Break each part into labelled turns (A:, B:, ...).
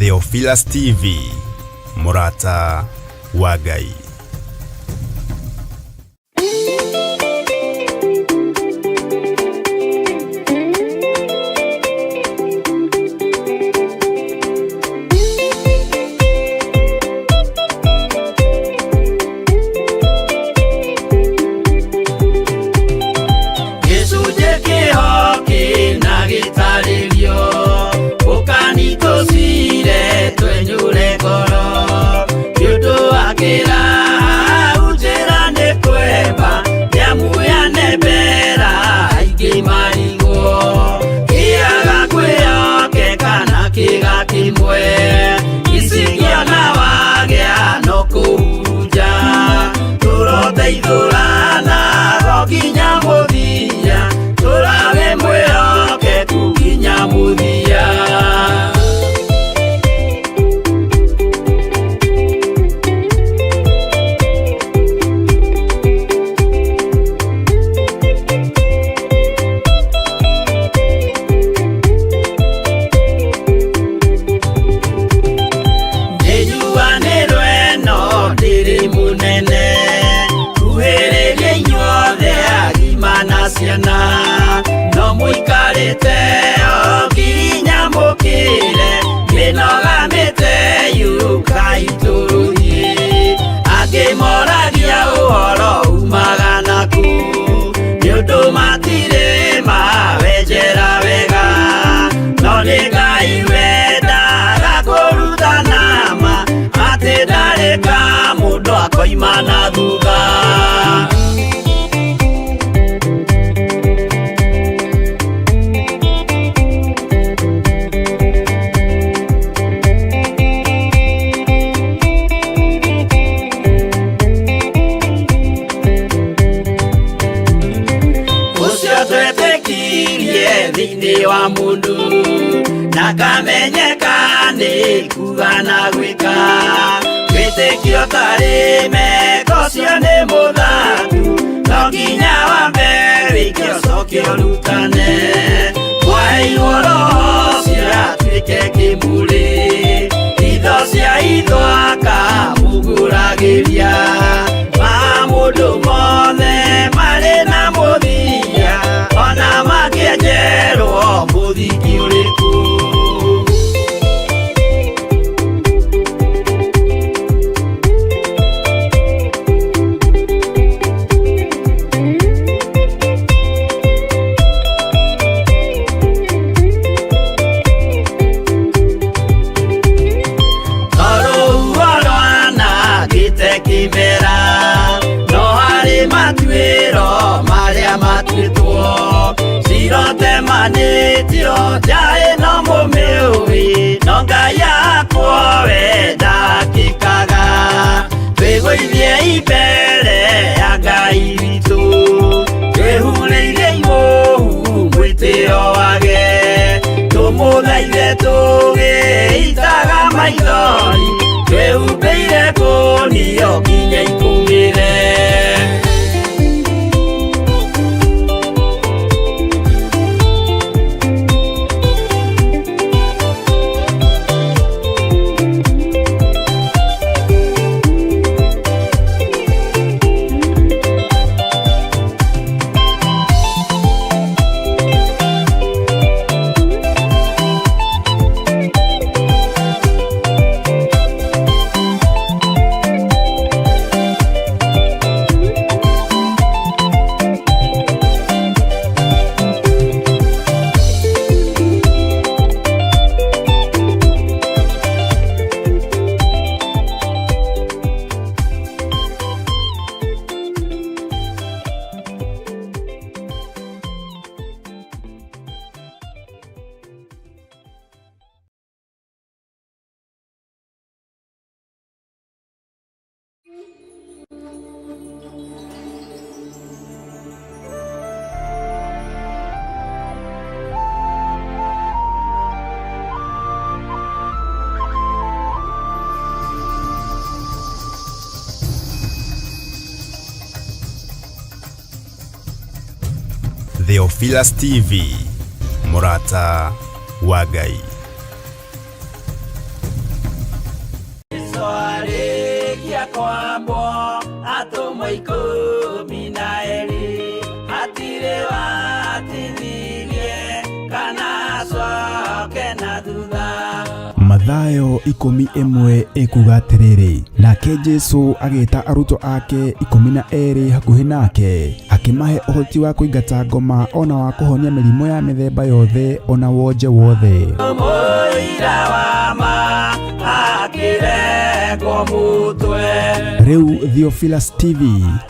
A: Theophilus TV, mũrata wa Ngai.
B: Gĩcunjĩ kĩho kĩna gĩtarĩrio ũkani tũcire twenyũre ngoro nĩ ũndũ wa kĩraha njĩra nĩ kwemba nĩamu yanembera aingĩ marigwo kĩaga kwĩyokeka na kĩga kĩmwe icingĩona wagĩa no kũhurunja tũroteithũrana go nginya mũthia tũrawe mwĩhokeku nginya mũthia. Nĩnjuanĩrwo ĩno ndĩrĩ mũnene kuhĩrĩria inyuothe agima na ciana no mũikarĩte o nginya mũkĩre mĩnoga mĩte yũkai tũrũthiĩ angĩ moragia ũhoro umaga naku nĩ ũndũ matirĩ mawenjera wega no nĩ Ngai wendaga kũrutana ma atĩ ndarĩ ka mũndũ akoima na thutha. Ũcio twetĩkirie thĩinĩ wa mũndũ na kamenyeka nĩ kuga na gwĩka wĩtĩkio tarĩ meko ũcio nĩ mũthatu no nginya wambe wĩke ũcoke ũrutane mwaheirwo roho ũcio atuĩke kĩmũrĩ itho cia itho akamũgũragĩria ma mũndũ mothe marĩ na mũthia ona mangĩenjerwo mũthingi ũrĩkũ. Tondũ rwanangĩte kĩmera no harĩ matuĩro marĩa matuĩtwo cirotemanĩtio nja ĩno mũmĩũĩ no Ngai akwo we ndakĩkaga twĩgũithie mbere ya Ngai witũ twĩhurĩire imũhu mwĩtĩo wage tũmũthaithe tũgĩitaga maithori twĩhumbĩire kũnio nginya ikũmĩre.
A: Theophilus TV, mũrata wa Ngai.
B: 12 hatirĩ watithirie kana acoke na thutha.
C: Mathayo 11 ĩkuga atĩrĩrĩ, nake Jesu agĩta arutwo ake 12 hakuhĩ nake, akĩmahe ũhoti wa kũingata ngoma ona wa kũhonia mĩrimũ ya mĩthemba yothe ona wonje wothe.
B: Mũira wa ma akĩrengwo mũtwe.
C: Rĩu Theophilus TV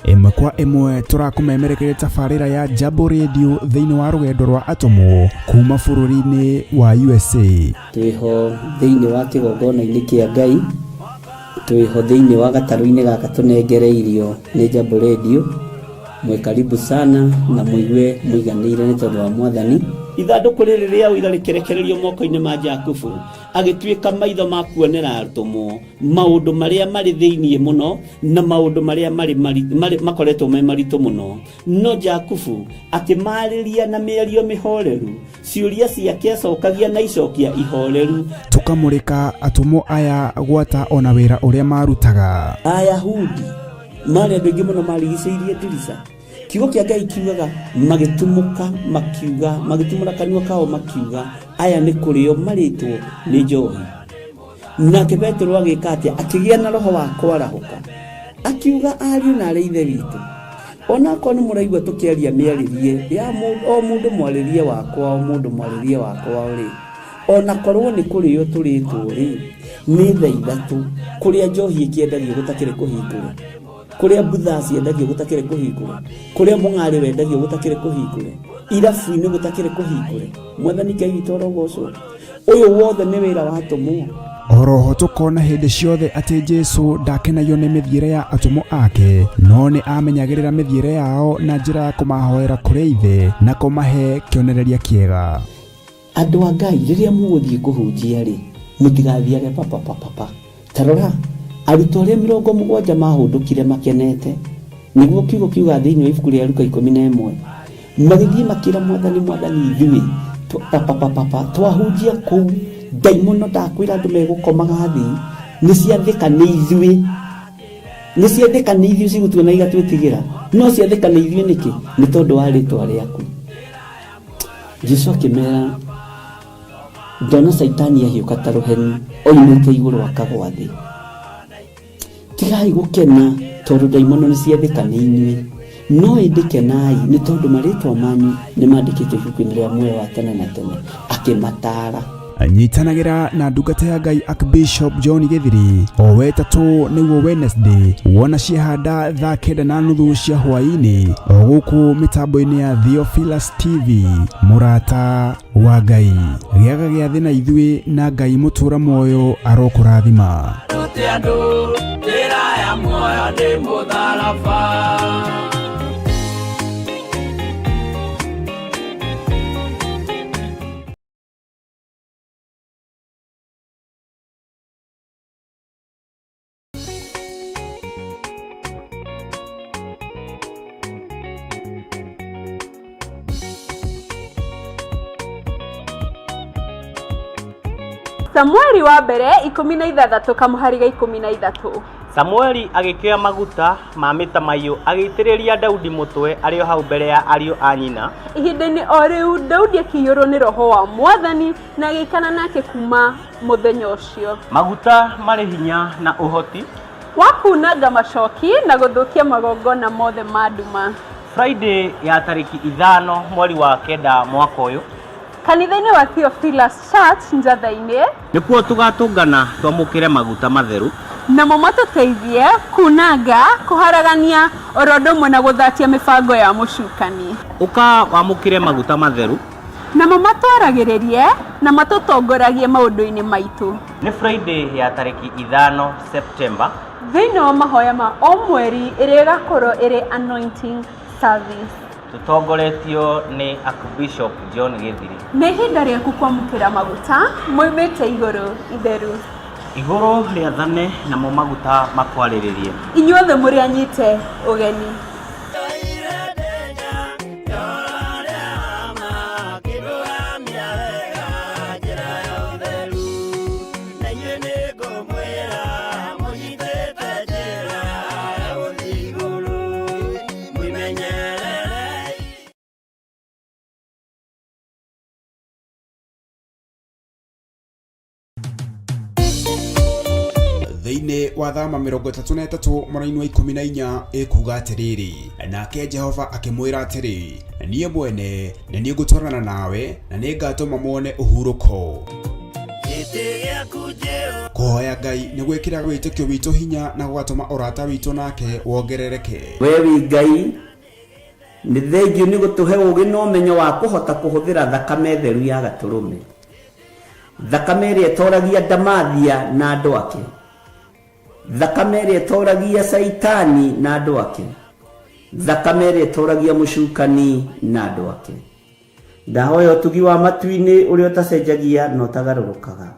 C: ĩmwe kwa ĩmwe tũrakũmemerekeria tabarĩra ya Jambo Radio thĩinĩ wa rũgendo rwa atũmwo kuma bũrũri-inĩ wa USA.
D: Twĩho thĩinĩ wa kĩgongona-inĩ kĩa Ngai, twĩho thĩinĩ wa gatarũ-inĩ gaka tũnengereirio nĩ Jambo Radio. Mwĩ karibu sana na mũigue mũiganĩire nĩ tondũ wa Mwathani.
E: Ithandũkũ rĩrĩ rĩa ũira rĩkĩrekererio moko-inĩ ma Jakubu, agĩtuĩka maitho ma kuonera atũmwo maũndũ marĩa marĩ thĩinĩ mũno na maũndũ marĩa marĩ makoretwo me maritũ mũno. No Jakubu akĩmarĩria na mĩario mĩhoreru, ciũria ciake acokagia na icokia ihoreru.
C: Tũkamũrĩka atũmwo aya gwata ona wĩra ũrĩa marutaga.
E: Ayahudi marĩ andũ aingĩ mũno marigicĩirie ndirica. Kiugo kĩa Ngai kiugaga magĩtumũka makiuga, magĩtumũra kanua kao makiuga, aya nĩ kũrĩo marĩtwo nĩ njohi. Nake Petero agĩka atĩa? Akĩgĩa na roho wa kwarahũka, akiuga, ariũ na arĩ ithe witũ, onakorwo nĩ mũraigua tũkĩaria mĩarĩrie ya o mũndũ mwarĩrie wakwa, o mũndũ mwarĩrie wakwa rĩ, onakorwo nĩ kũrĩo tũrĩtwo rĩ, nĩ thaa 3 kũrĩa njohi ĩkĩendagio gũtakĩrĩ kũhingũre, kũrĩa mbutha ciendagio gũtakĩrĩ kũhingũre, kũrĩa mũng'arĩ wendagio gũtakĩrĩ kũhingũre, irabu-inĩ gũtakĩrĩ kũhingũre. Mwathani Ngai witũ arogocwo. Ũyũ wothe nĩ wĩra wa atũmwo.
C: Oroho tũkona hĩndĩ ciothe atĩ Jesu ndakenagio nĩ mĩthiĩre ya atũmwo ake, no nĩ amenyagĩrĩra mĩthiĩre yao na njĩra ya kũmahoera kũrĩ Ithe na kũmahe kĩonereria kĩega.
E: Andũ a Ngai, rĩrĩa mũgũthiĩ kũhunjia rĩ, mũtigathiage papapapapa. Ta rora, arutwo arĩa 70 mahũndũkire makenete, nĩguo kiugo kiuga thĩinĩ wa ibuku rĩa Luka 11, magĩthiĩ makĩra Mwathani, Mwathani, ithuĩ papapapapa twahunjia kũu, ndaimono ndakwĩra andũ megũkomaga thĩ, nĩ ciathĩka nĩ ithuĩ, nĩ ciathĩka nĩ ithuĩ cigũtuona igatwĩtigĩra, no ciathĩka nĩ ithuĩ nĩkĩ? Nĩ tondũ wa rĩtwa rĩaku. Jesu akĩmera, ndona Caitani ahiũka ta rũheni oimĩte igũrũ akagwa thĩ. Tigai gũkena tondũ ndaimono nĩ ciathĩka nĩ inyuĩ, no ĩndĩ kenai nĩ tondũ marĩtwa manyu nĩ mandĩkĩtwo ibuku-inĩ rĩa muoyo wa tene na tene. Akĩmataara.
C: Nyitanagĩra na ndungata ya Ngai Archbishop John Gĩthiri o wetatũ nĩguo Wednesday, wona ciahanda thaa 9:30 cia hwaĩ-inĩ o gũkũ mĩtambo-inĩ ya Theophilus TV. Mũrata wa Ngai, gĩaga gĩathĩ na ithuĩ na Ngai mũtũra muoyo arokũrathima.
B: Rute andũ njĩra ya muoyo nĩ mũtharaba.
F: Samueli wa mbere 16 kamũhari ga 13.
G: Samueli agĩkĩoya maguta ma mĩtamaiyũ agĩitĩrĩria Daudi mũtwe arĩ o hau mbere ya ariũ a nyina.
F: Ihinda-inĩ o rĩu Daudi akĩiyũrwo nĩ roho wa Mwathani na agĩikara nake kuma mũthenya ũcio.
G: Maguta marĩ hinya na ũhoti
F: wa kunanga macoki na gũthũkia magongona mothe ma nduma.
G: Friday ya tarĩki 5 mweri wa 9 mwaka ũyũ,
F: kanitha-inĩ wa Theophilus Church Njatha-inĩ,
G: nĩkuo tũgatũngana twamũkĩre maguta matheru,
F: namo matũteithie kunanga, kũharagania oro ũndũ ũmwe na gũthatia mĩbango ya mũcukani.
G: Ũka wamũkĩre maguta matheru,
F: namo matwaragĩrĩrie na matũtongoragie maũndũ-inĩ maitũ.
G: Nĩ Friday ya tarĩki 5 September,
F: thĩinĩ wa mahoya ma o mweri ĩrĩa ĩgakorwo ĩrĩ anointing service.
G: Tũtongoretio nĩ Archbishop John Gĩthiri.
F: Nĩ ihinda rĩaku kwamũkĩra maguta moimĩte igũrũ itheru.
G: Igũrũ rĩathane namo maguta makwarĩrĩrie.
F: Inyuothe mũrĩ anyite ũgeni.
C: Thĩinĩ wa Thama 33 mũraini wa 14 ĩkuga atĩrĩrĩ, nake Jehova akĩmwĩra atĩrĩ, niĩ mwene nĩ niĩ ngũtwarana nawe na nĩngatũma muone ũhurũko. Kũhoya Ngai nĩ gwĩkĩraga wĩtĩkio witũ hinya na gũgatũma ũrata witũ nake wongerereke.
E: We wĩ Ngai, nĩ thengiũ nĩ gũtũhe ũũgĩ na ũmenyo wa kũhota kũhũthĩra thakame theru ya gatũrũme, thakame ĩrĩa ĩtoragia ndamathia na andũ ake, thakame ĩrĩa ĩtoragia Caitani na andũ ake, thakame ĩrĩa ĩtoragia mũcukani na andũ ake. Ndahoya ũtugi wa matu-inĩ ũrĩa ũtacenjagia na ũtagarũrũkaga.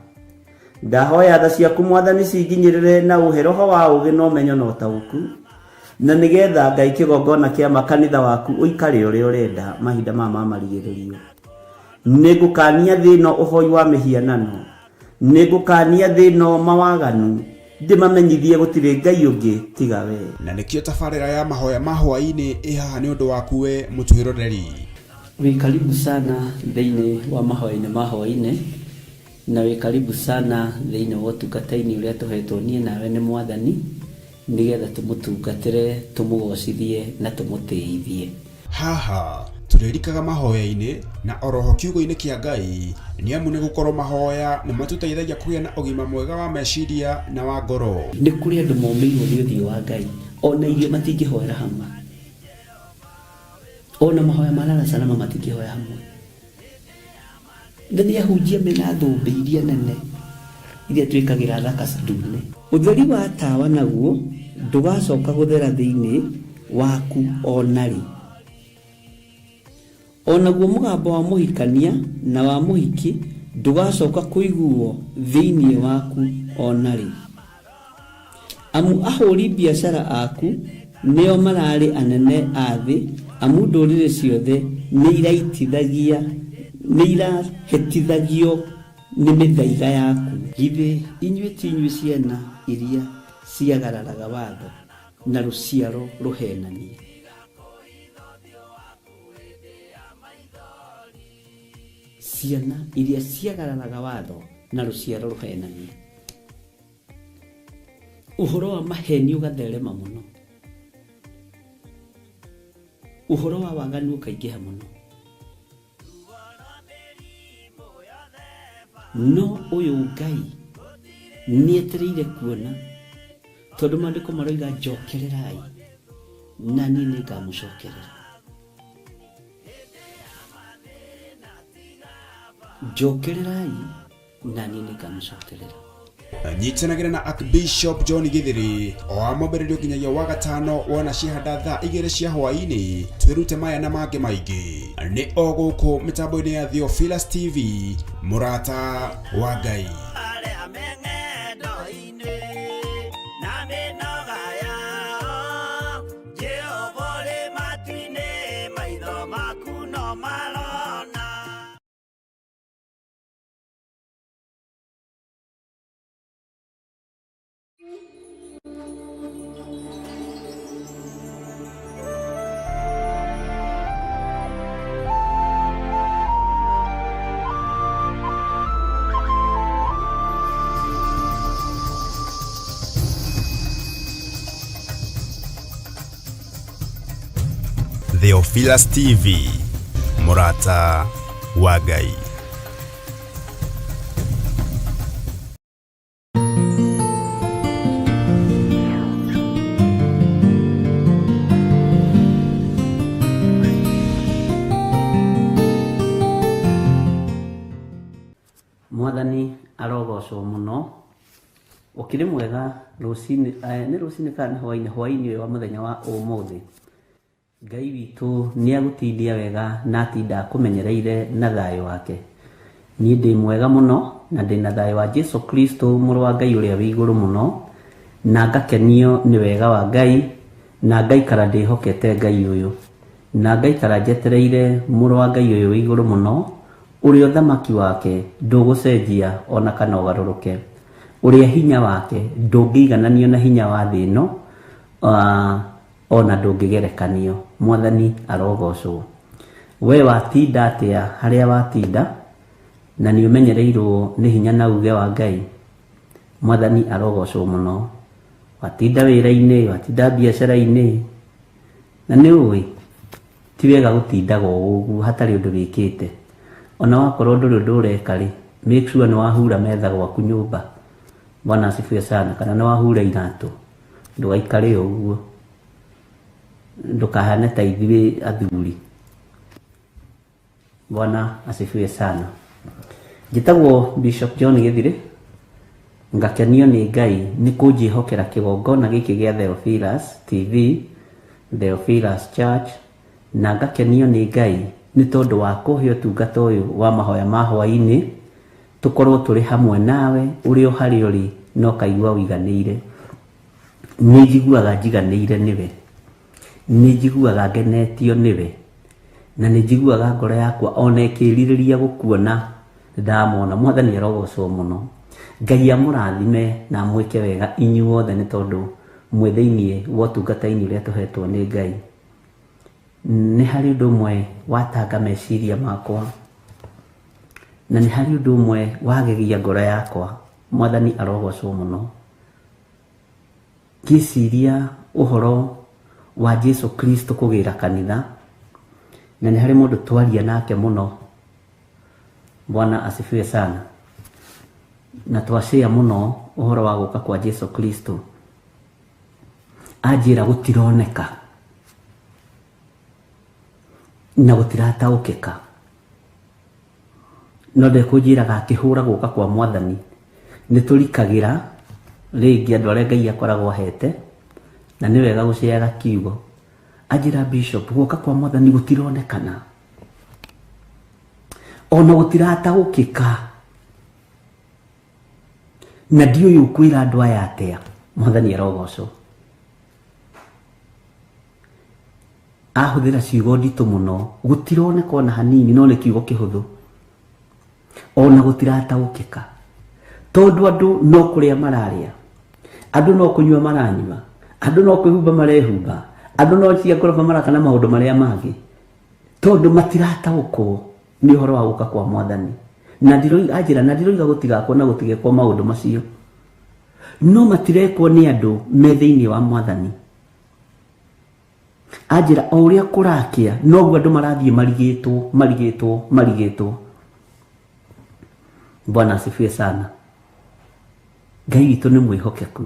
E: Ndahoya tha ciaku Mwathani cinginyĩrĩre na ũhe roho wa ũũgĩ na ũmenyo na ũtaũku, na nĩgetha Ngai kĩgongona kĩa makanitha waku ũikare ũrĩa ũrenda mahinda maya ma marigĩrĩrio. Nĩngũkania thĩ ĩno ũhoi wa mĩhianano, nĩngũkania thĩ ĩno mawaganu, ndĩmamenyithie gũtirĩ Ngai ũngĩ tiga we.
C: Na nĩkĩo tabarĩra ya mahoya ma hwaĩ-inĩ ĩ haha nĩ ũndũ waku we mũtwĩroreri.
D: Wĩ karibu sana thĩinĩ wa mahoya-inĩ ma hwaĩ-inĩ, na wĩ karibu sana thĩinĩ wa ũtungata-inĩ ũrĩa tũhetwo niĩ nawe nĩ Mwathani, nĩgetha tũmũtungatĩre, tũmũgocithie na tũmũtĩithie.
C: Haha tũrĩrikaga mahoya-inĩ na oroho kiugo-inĩ kĩa Ngai, nĩ amu nĩ gũkorwo mahoya nĩ matũteithagia kũgĩa na ũgima mwega wa meciria na wa ngoro.
D: Nĩ kũrĩ andũ momĩirwo nĩ ũthiũ wa Ngai, ona irio matingĩhoera hamwe, ona mahoya ma lala salama matingĩhoya hamwe. Na nĩ ahunjia mena thũmbĩ iria nene iria twĩkagĩra thaka ndune. Ũtheri wa tawa naguo ndũgacoka gũthera thĩinĩ waku ona rĩ. Onaguo mũgambo wa mũhikania na wa mũhiki ndũgacoka kũiguo thĩinĩ waku ona rĩ. Amu ahũri biacara aku nĩo mararĩ anene a thĩ, amu ndũrĩrĩ ciothe nĩ irahĩtithagio nĩ mĩthaiga yaku. Githĩ inyuĩ ti inyuĩ ciana iria ciagararaga watho na rũciaro rũhenanie? Ciana iria ciagararaga watho na rũciaro rũhenanie. Ũhoro wa maheni ũgatherema mũno, ũhoro wa waganu ũkaingĩha mũno. No ũyũ Ngai nĩetereire kuona, tondũ maandĩko maroiga njokererai na niĩ nĩngamũcokerera. Njokererai na niĩ nĩngamũcokerera.
C: Nyitanagĩra na Archbishop John Githiri o wa mwambĩrĩrio nginyagia wa gatano wona ciahanda thaa 2 cia hwaĩ-inĩ, twĩrute maya na mangĩ maingĩ. Nĩ o gũkũ mĩtambo-inĩ ya Theophilus TV, mũrata wa Ngai.
A: Theophilus TV, mũrata wa Ngai.
D: Mwathani arogocwo mũno. Ũkĩrĩ mwega rũcinĩ, nĩ rũcinĩ kana nĩ hwaĩ-inĩ, hwaĩ-inĩ ũyũ wa mũthenya wa ũmũthĩ. Ngai witũ nĩ agũtindia wega na atinda akũmenyereire na thayũ wake. Niĩ ndĩ mwega mũno na ndĩ na thayũ wa Jesu Kristo mũrũ wa Ngai ũrĩa wĩ igũrũ mũno, na ngakenio nĩ wega wa Ngai, na ngaikara ndĩhokete Ngai ũyũ, na ngaikara njetereire mũrũ wa Ngai ũyũ wĩ igũrũ mũno, ũrĩa ũthamaki wake ndũgũcenjia ona kana ũgarũrũke, ũrĩa hinya wake ndũngĩigananio na hinya wa thĩ ĩno, ona ndũngĩgerekanio. Mwathani arogocwo. We watinda atĩa harĩa watinda, na nĩ ũmenyereirwo nĩ hinya na uge wa Ngai? Mwathani arogocwo mũno. Watinda wĩra-inĩ, watinda biacara-inĩ, na nĩ ũĩ ti wega gũtindaga o ũguo hatarĩ ũndũ wĩkĩte. Ona wakorwo ndũrĩ ũndũ ũreka rĩ, make sure nĩ wahura metha gwaku nyũmba. Bwana asifiwe sana. Kana nĩ wahura iratũ, ndũgaikare o ũguo, ndũkahane ta ithuĩ athuri. Bwana asifiwe sana. Njĩtagwo Bishop John Gĩthirĩ, ngakenio nĩ Ngai nĩ kũnjĩhokera kĩgongona gĩkĩ gĩa Theophilus TV, Theophilus Church, na ngakenio nĩ Ngai nĩ tondũ wa kũhe ũtungata ũyũ wa mahoya ma hwaĩ-inĩ, tũkorwo tũrĩ hamwe nawe ũrĩ o harĩa ũrĩ na ũkaigua ũiganĩire. Nĩ njiguaga njiganĩire nĩwe, nĩ njiguaga ngenetio nĩwe, na nĩ njiguaga ngoro yakwa ona ĩkĩrirĩria gũkuona ndamona. Mwathani arogocwo mũno. Ngai amũrathime na amwĩke wega inyuothe nĩ tondũ mwĩ thĩiniĩ wa ũtungata-inĩ ũrĩa tũhetwo nĩ Ngai. Nĩ harĩ ũndũ ũmwe watanga meciria makwa, na nĩ harĩ ũndũ ũmwe wagegia ngoro yakwa. Mwathani arogocwo mũno. Ngĩciria ũhoro wa Jesu Kristo kũgĩra kanitha, na nĩ harĩ mũndũ twaria nake mũno. Bwana asifiwe sana. Na twacĩa mũno ũhoro wa gũka kwa Jesu Kristo. Anjĩra gũtironeka na gũtirataũkĩka, no ndekũnjĩraga akĩhũra gũka kwa Mwathani nĩ tũrikagĩra rĩngĩ andũ arĩa Ngai akoragwo ahete, na nĩ wega gũceaga kiugo. Anjĩra Bishop, gũka kwa Mwathani gũtironekana ona gũtirataũkĩka, na ndiũĩ ũkwĩra andũ aya atĩa. Mwathani arogocwo. Ahũthĩra ciugo nditũ mũno, gũtironeka ona hanini, no nĩ kiugo kĩhũthũ, ona gũtirataũkĩka, tondũ andũ no kũrĩa mararĩa, andũ no kũnyua maranyua, andũ no kwĩhumba marehumba, andũ no cia ngoroba maraka na maũndũ marĩa mangĩ, tondũ matirataũkwo nĩ ũhoro wa gũka kwa Mwathani. Na ndiroiga, anjĩra, na ndiroiga gũtigakwo na gũtigekwo maũndũ macio, no matirekwo nĩ andũ me thĩiniĩ wa Mwathani. Anjĩra o ũrĩa kũrakĩa noguo andũ marathiĩ marigĩtwo, marigĩtwo, marigĩtwo. Bwana asifiwe sana. Ngai witũ nĩ mwĩhokeku.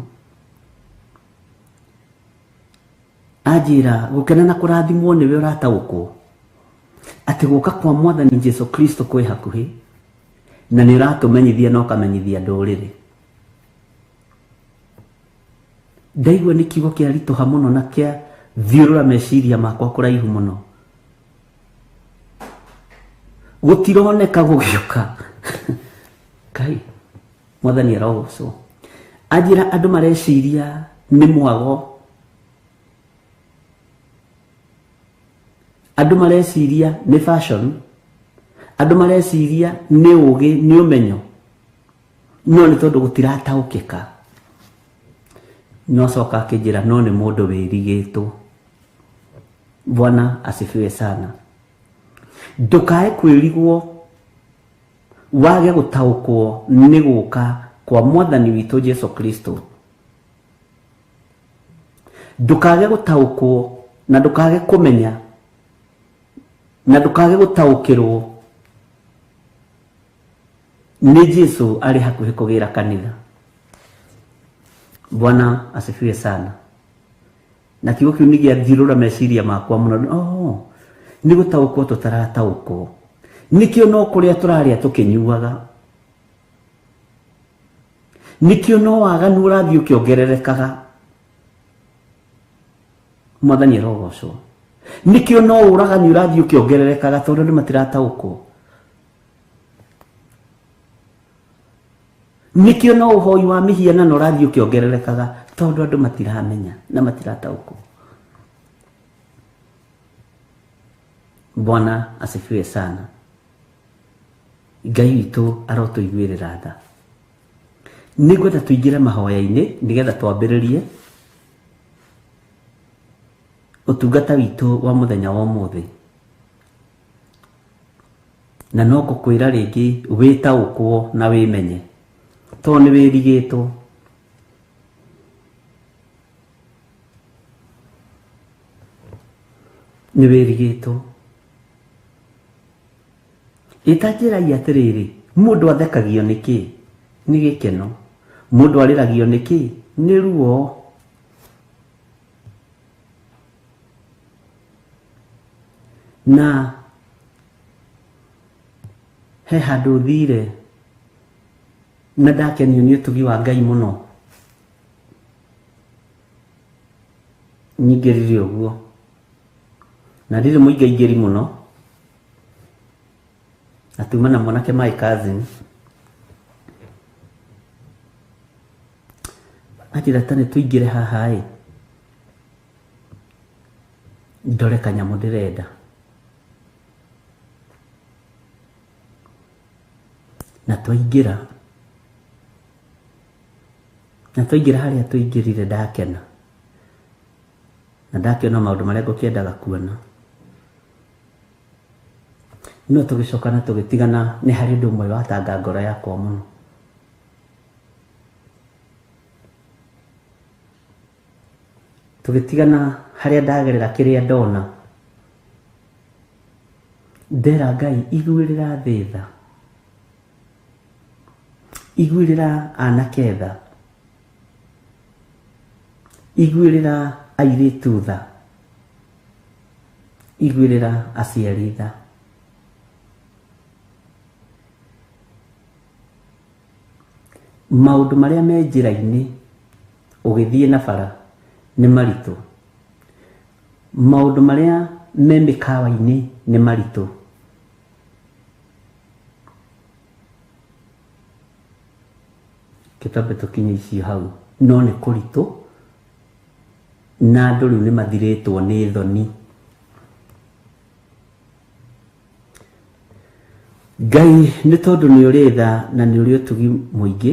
D: Anjĩra gũkena na kũrathimwo nĩwe ũrataũkwo atĩ gũka kwa Mwathani Jesu Kristo kwĩ hakuhĩ, na nĩ ũratũmenyithia na ũkamenyithia ndũrĩrĩ. Ndaigua nĩ kiugo kĩaritũha mũno na kĩa thiũrũra meciria makwa kũraihu mũno. Gũtironeka gũgĩũka. Ngai, Mwathani arogocwo. Anjĩra andũ mareciria nĩ mwago, andũ mareciria nĩ fashion, andũ mareciria nĩ ũgĩ, nĩ ũmenyo, no nĩ tondũ gũtirataũkĩka. No coka akĩnjĩra no nĩ mũndũ wĩrigĩtwo. Bwana asifiwe sana. Ndũkae kwĩrigwo wage gũtaũkwo nĩ gũka kwa Mwathani witũ Jesu Kristo. Ndũkage gũtaũkwo na ndũkage kũmenya na ndũkage gũtaũkĩrwo nĩ Jesu arĩ hakuhĩ kũgĩra kanitha. Bwana asifiwe sana. Na kiugo kĩu nĩ gĩathirũra meciria makwa mũno. Oh, nĩ gũtaũkwo tũtarataũkwo. Nĩkĩo no kũrĩa tũrarĩa tũkĩnyuaga, nĩkĩo no waganu ũrathiĩ ũkĩongererekaga. Mwathani arogocwo. Nĩkĩo no ũragani ũrathiĩ ũkĩongererekaga, tondũ andũ matirataũkwo. Nĩkĩo no ũhoi wa mĩhianano ũrathiĩ ũkĩongererekaga, tondũ andũ matiramenya na matirataũkwo. Bwana asifiwe sana. Ngai witũ arotũiguĩrĩra tha. Nĩngwenda tũingĩre mahoya-inĩ nĩgetha twambĩrĩrie ũtungata witũ wa mũthenya wa ũmũthĩ. Na no ngũkwĩra rĩngĩ wĩtaũkwo na wĩmenye, tondũ nĩ wĩrigĩtwo.
E: Nĩ wĩrigĩtwo. Ĩtanjĩrai atĩrĩrĩ, mũndũ athekagio nĩkĩ? Nĩ gĩkeno. Mũndũ arĩragio nĩkĩ? Nĩ ruo. Na he handũ thire na ndakenio nĩ ũtugi wa Ngai mũno. Nyingĩrire ũguo. Na ndirĩ mũingaingĩri mũno. Na tuma na mwanake my cousin. Anjĩra ta nĩ tũingĩre haha ĩ. Ndore kanyamũ ndĩrenda. Na twaingĩra. Na twaingĩra harĩa tũingĩrire ndakena. Na ndakĩona maũndũ marĩa ngũkĩendaga kuona. No tũgĩcoka na tũgĩtigana nĩ harĩ ũndũ ũmwe watanga ngoro yakwa mũno. Tũgĩtigana harĩa ndagerera kĩrĩa ndona. Ndera Ngai iguĩrĩra thĩ tha. Iguĩrĩra anake tha. Iguĩrĩra airĩtu tha. Iguĩrĩra aciari tha. Maũndũ marĩa me njĩra-inĩ ũgĩthiĩ na bara nĩ maritũ. Maũndũ marĩa me mĩkawa-inĩ nĩ maritũ. Kĩtambe tũkinye icio hau, no nĩ kũritũ na andũ rĩu nĩ mathirĩtwo nĩ thoni. Ngai nĩ tondũ nĩ ũrĩ tha na nĩ ũrĩ ũtugi mũingĩ,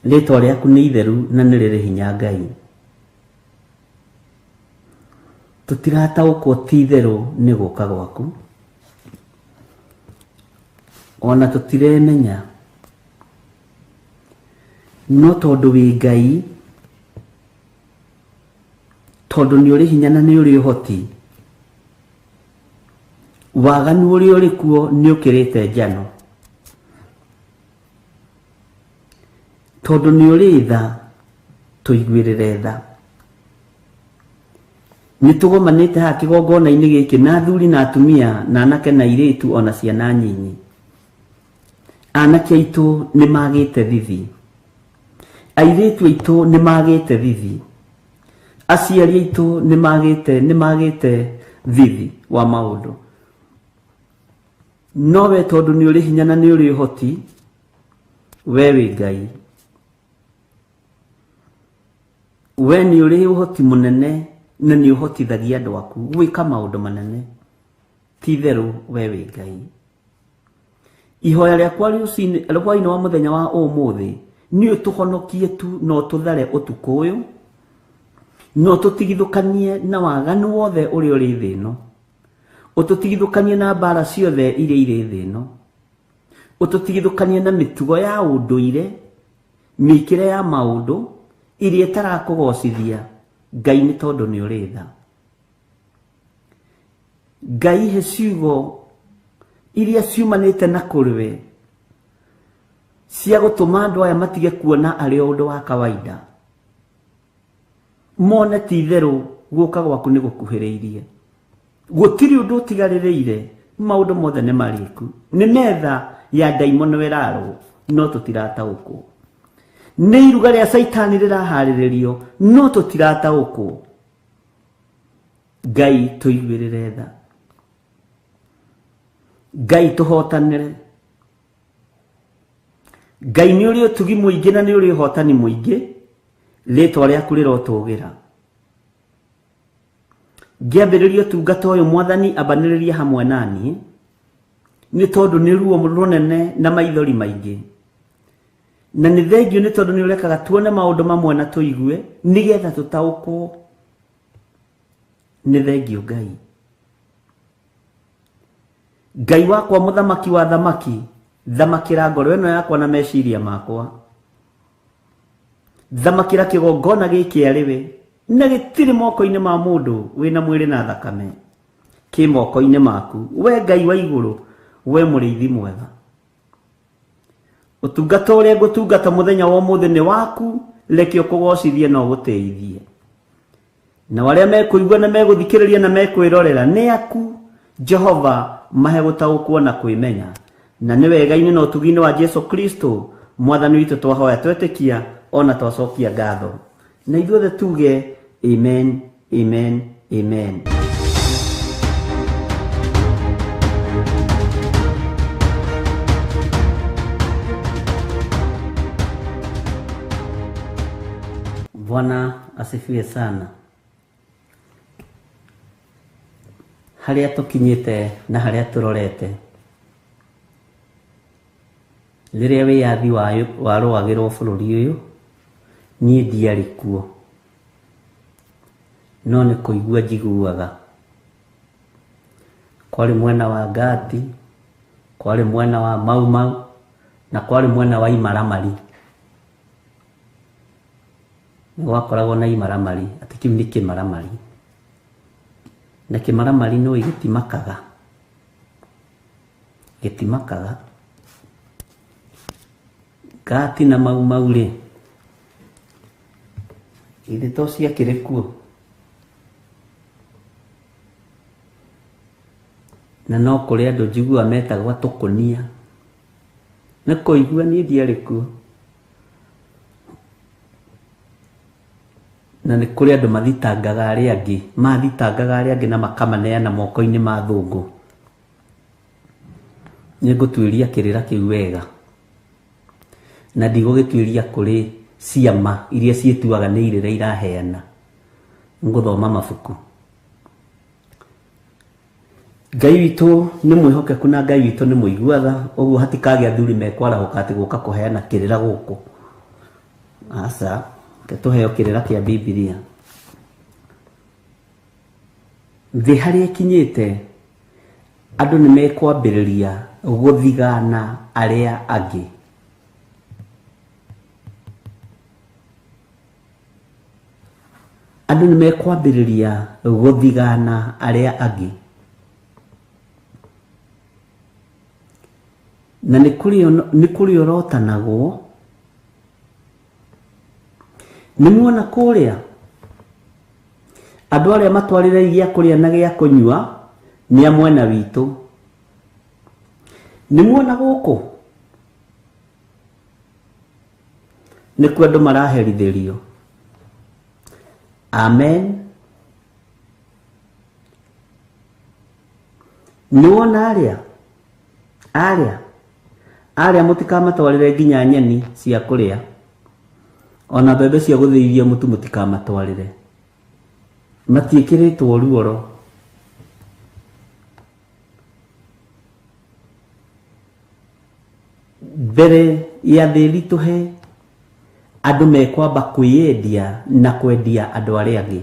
E: rĩtwa rĩaku nĩ itheru na nĩ rĩrĩ hinya Ngai. Tũtirataũkwo ti itherũ nĩ gũka gwaku, ona tũtiremenya, no tondũ wĩ Ngai, tondũ nĩ ũrĩ hinya na nĩ ũrĩ ũhoti, waganu ũrĩa ũrĩ kuo nĩ ũkĩrĩte njano. Tondũ nĩ ũrĩ tha, tũiguĩrĩre tha. Nĩ tũgomanĩte haha kĩgongona-inĩ gĩkĩ na athuri na atumia na anake na airĩtu ona ciana nyinyi. Anake aitũ nĩ magĩte thithi. Airĩtu aitũ nĩ magĩte thithi. Aciari aitũ nĩ magĩte thithi wa maũndũ. No we tondũ nĩ ũrĩ hinya na nĩ ũrĩ ũhoti, we wĩ Ngai. We nĩ ũrĩ ũhoti mũnene na nĩ ũhotithagia andũ aku gwĩka maũndũ manene. Ti itherũ we wĩ Ngai. Ihoya rĩakwa rũcinĩ wa mũthenya wa ũmũthĩ nĩ ũtũhonokie tu na ũtũthare ũtukũ ũyũ, na ũtũtigithũkanie na waganu wothe ũrĩa ũrĩ thĩ ĩno, ũtũtigithũkanie na mbara ciothe iria irĩ thĩ ĩno, ũtũtigithũkanie na mĩtugo ya ũndũire, mĩkĩre ya maũndũ iria ĩtarakũgocithia Ngai nĩ tondũ nĩ ũrĩ tha. Ngai he ciugo iria ciumanĩte na kũrĩ we cia gũtũma andũ aya matige kuona arĩ o ũndũ wa kawaida, mone ti itherũ gũka gwaku nĩ gũkuhĩrĩirie. Gũtirĩ ũndũ ũtigarĩrĩire, maũndũ mothe nĩ marĩku. Nĩ metha ya ndaimono ĩrarwo, no tũtirataũkwo. Nĩ iruga rĩa Caitani rĩraharĩrĩrio, no tũtirataũkwo. Ngai tũiguĩrĩre tha. Ngai tũhotanĩre. Ngai nĩ ũrĩ ũtugi mũingĩ na nĩ ũrĩ ũhotani mũingĩ, rĩtwa rĩaku rĩrotũgĩra. Ngĩambĩrĩria ũtungata ũyũ Mwathani ambanĩrĩria hamwe na niĩ, nĩ tondũ nĩ ruo rũnene na maithori maingĩ. Na nĩ thengio nĩ tondũ nĩ ũrekaga tuone maũndũ mamwe na tũigue nĩgetha tũtaũkwo. Nĩ thengio Ngai. Ngai wakwa mũthamaki wa thamaki, thamakĩra ngoro ĩno yakwa na meciria makwa. Thamakĩra kĩgongona gĩkĩ arĩ we. Na gĩtirĩ moko-inĩ ma mũndũ wĩna mwĩrĩ na thakame, kĩ moko-inĩ maku, we Ngai wa igũrũ, we mũrĩithi mwega. Ũtungata ũrĩa ngũtungata mũthenya wa ũmũthĩ nĩ waku, reke ũkũgocithie na ũgũtĩithie. Nao arĩa mekũigua na megũthikĩrĩria na mekwĩrorera nĩ aku, Jehova, mahe gũtaũkwo na kwĩmenya. Na nĩ wega-inĩ na ũtugi-inĩ wa Jesu Kristo, Mwathani witũ twahoya twetĩkia ona twacokia ngatho. Na ithuothe tuge amen, amen, amen. Bwana asifiwe sana. Harĩa tũkinyĩte na harĩa tũrorete, rĩrĩa wĩyathi warũagĩrwo bũrũri ũyũ, niĩ ndiarĩ kuo, no nĩ kũigua njiguaga. Kwarĩ mwena wa Ngati, kwarĩ mwena wa Mau Mau, na kwarĩ mwena wa Imaramari. Nĩ gwakoragwo na imaramari, atĩ kĩu nĩ kĩmaramari. Na kĩmaramari nĩ ũĩ gĩtimakaga. Gĩtimakaga. Ngati na Mau Mau rĩ, githĩ to ciakĩrĩ kuo? Na no kũrĩ andũ njiguaga metagwo atũkũnia. Nĩ kũigua niĩ ndiarĩ kuo. Na nĩ kũrĩ andũ mathitangaga arĩa angĩ, mathitangaga arĩa angĩ na makamaneana moko-inĩ ma athũngũ. Nĩ ngũtuĩria kĩrĩra kĩu wega, na ndigũgĩtuĩria kũrĩ ciama iria ciĩtuaga nĩ irĩra iraheana. Ngũthoma mabuku. Ngai witũ nĩ mwĩhokeku na Ngai witũ nĩ mũigua tha, ũguo hatikagĩa athuri mekwarahũka atĩ gũka kũheana kĩrĩra gũkũ. Aca, reke tũheo kĩrĩra kĩa Bibilia. Thĩ harĩa ĩkinyĩte, andũ nĩ mekwambĩrĩria gũthigana arĩa angĩ. Andũ nĩ mekwambĩrĩria gũthigana arĩa angĩ. Na nĩ kũrĩorotanagwo. Nĩ muona kũrĩa andũ arĩa matwarĩre gĩa kũrĩa na gĩa kũnyua nĩ a mwena witũ. Nĩ muona gũkũ nĩkuo andũ maraherithĩrio. Amen. Nĩ wona arĩa arĩa arĩa mũtikamatwarĩre nginya nyeni cia kũrĩa, ona mbembe cia gũthĩithia mũtu mũtikamatwarĩre. Matiĩkĩrĩtwo ruoro. Mbere ya thĩ ĩritũhe, andũ mekwamba kwĩyendia na kwendia andũ arĩa angĩ.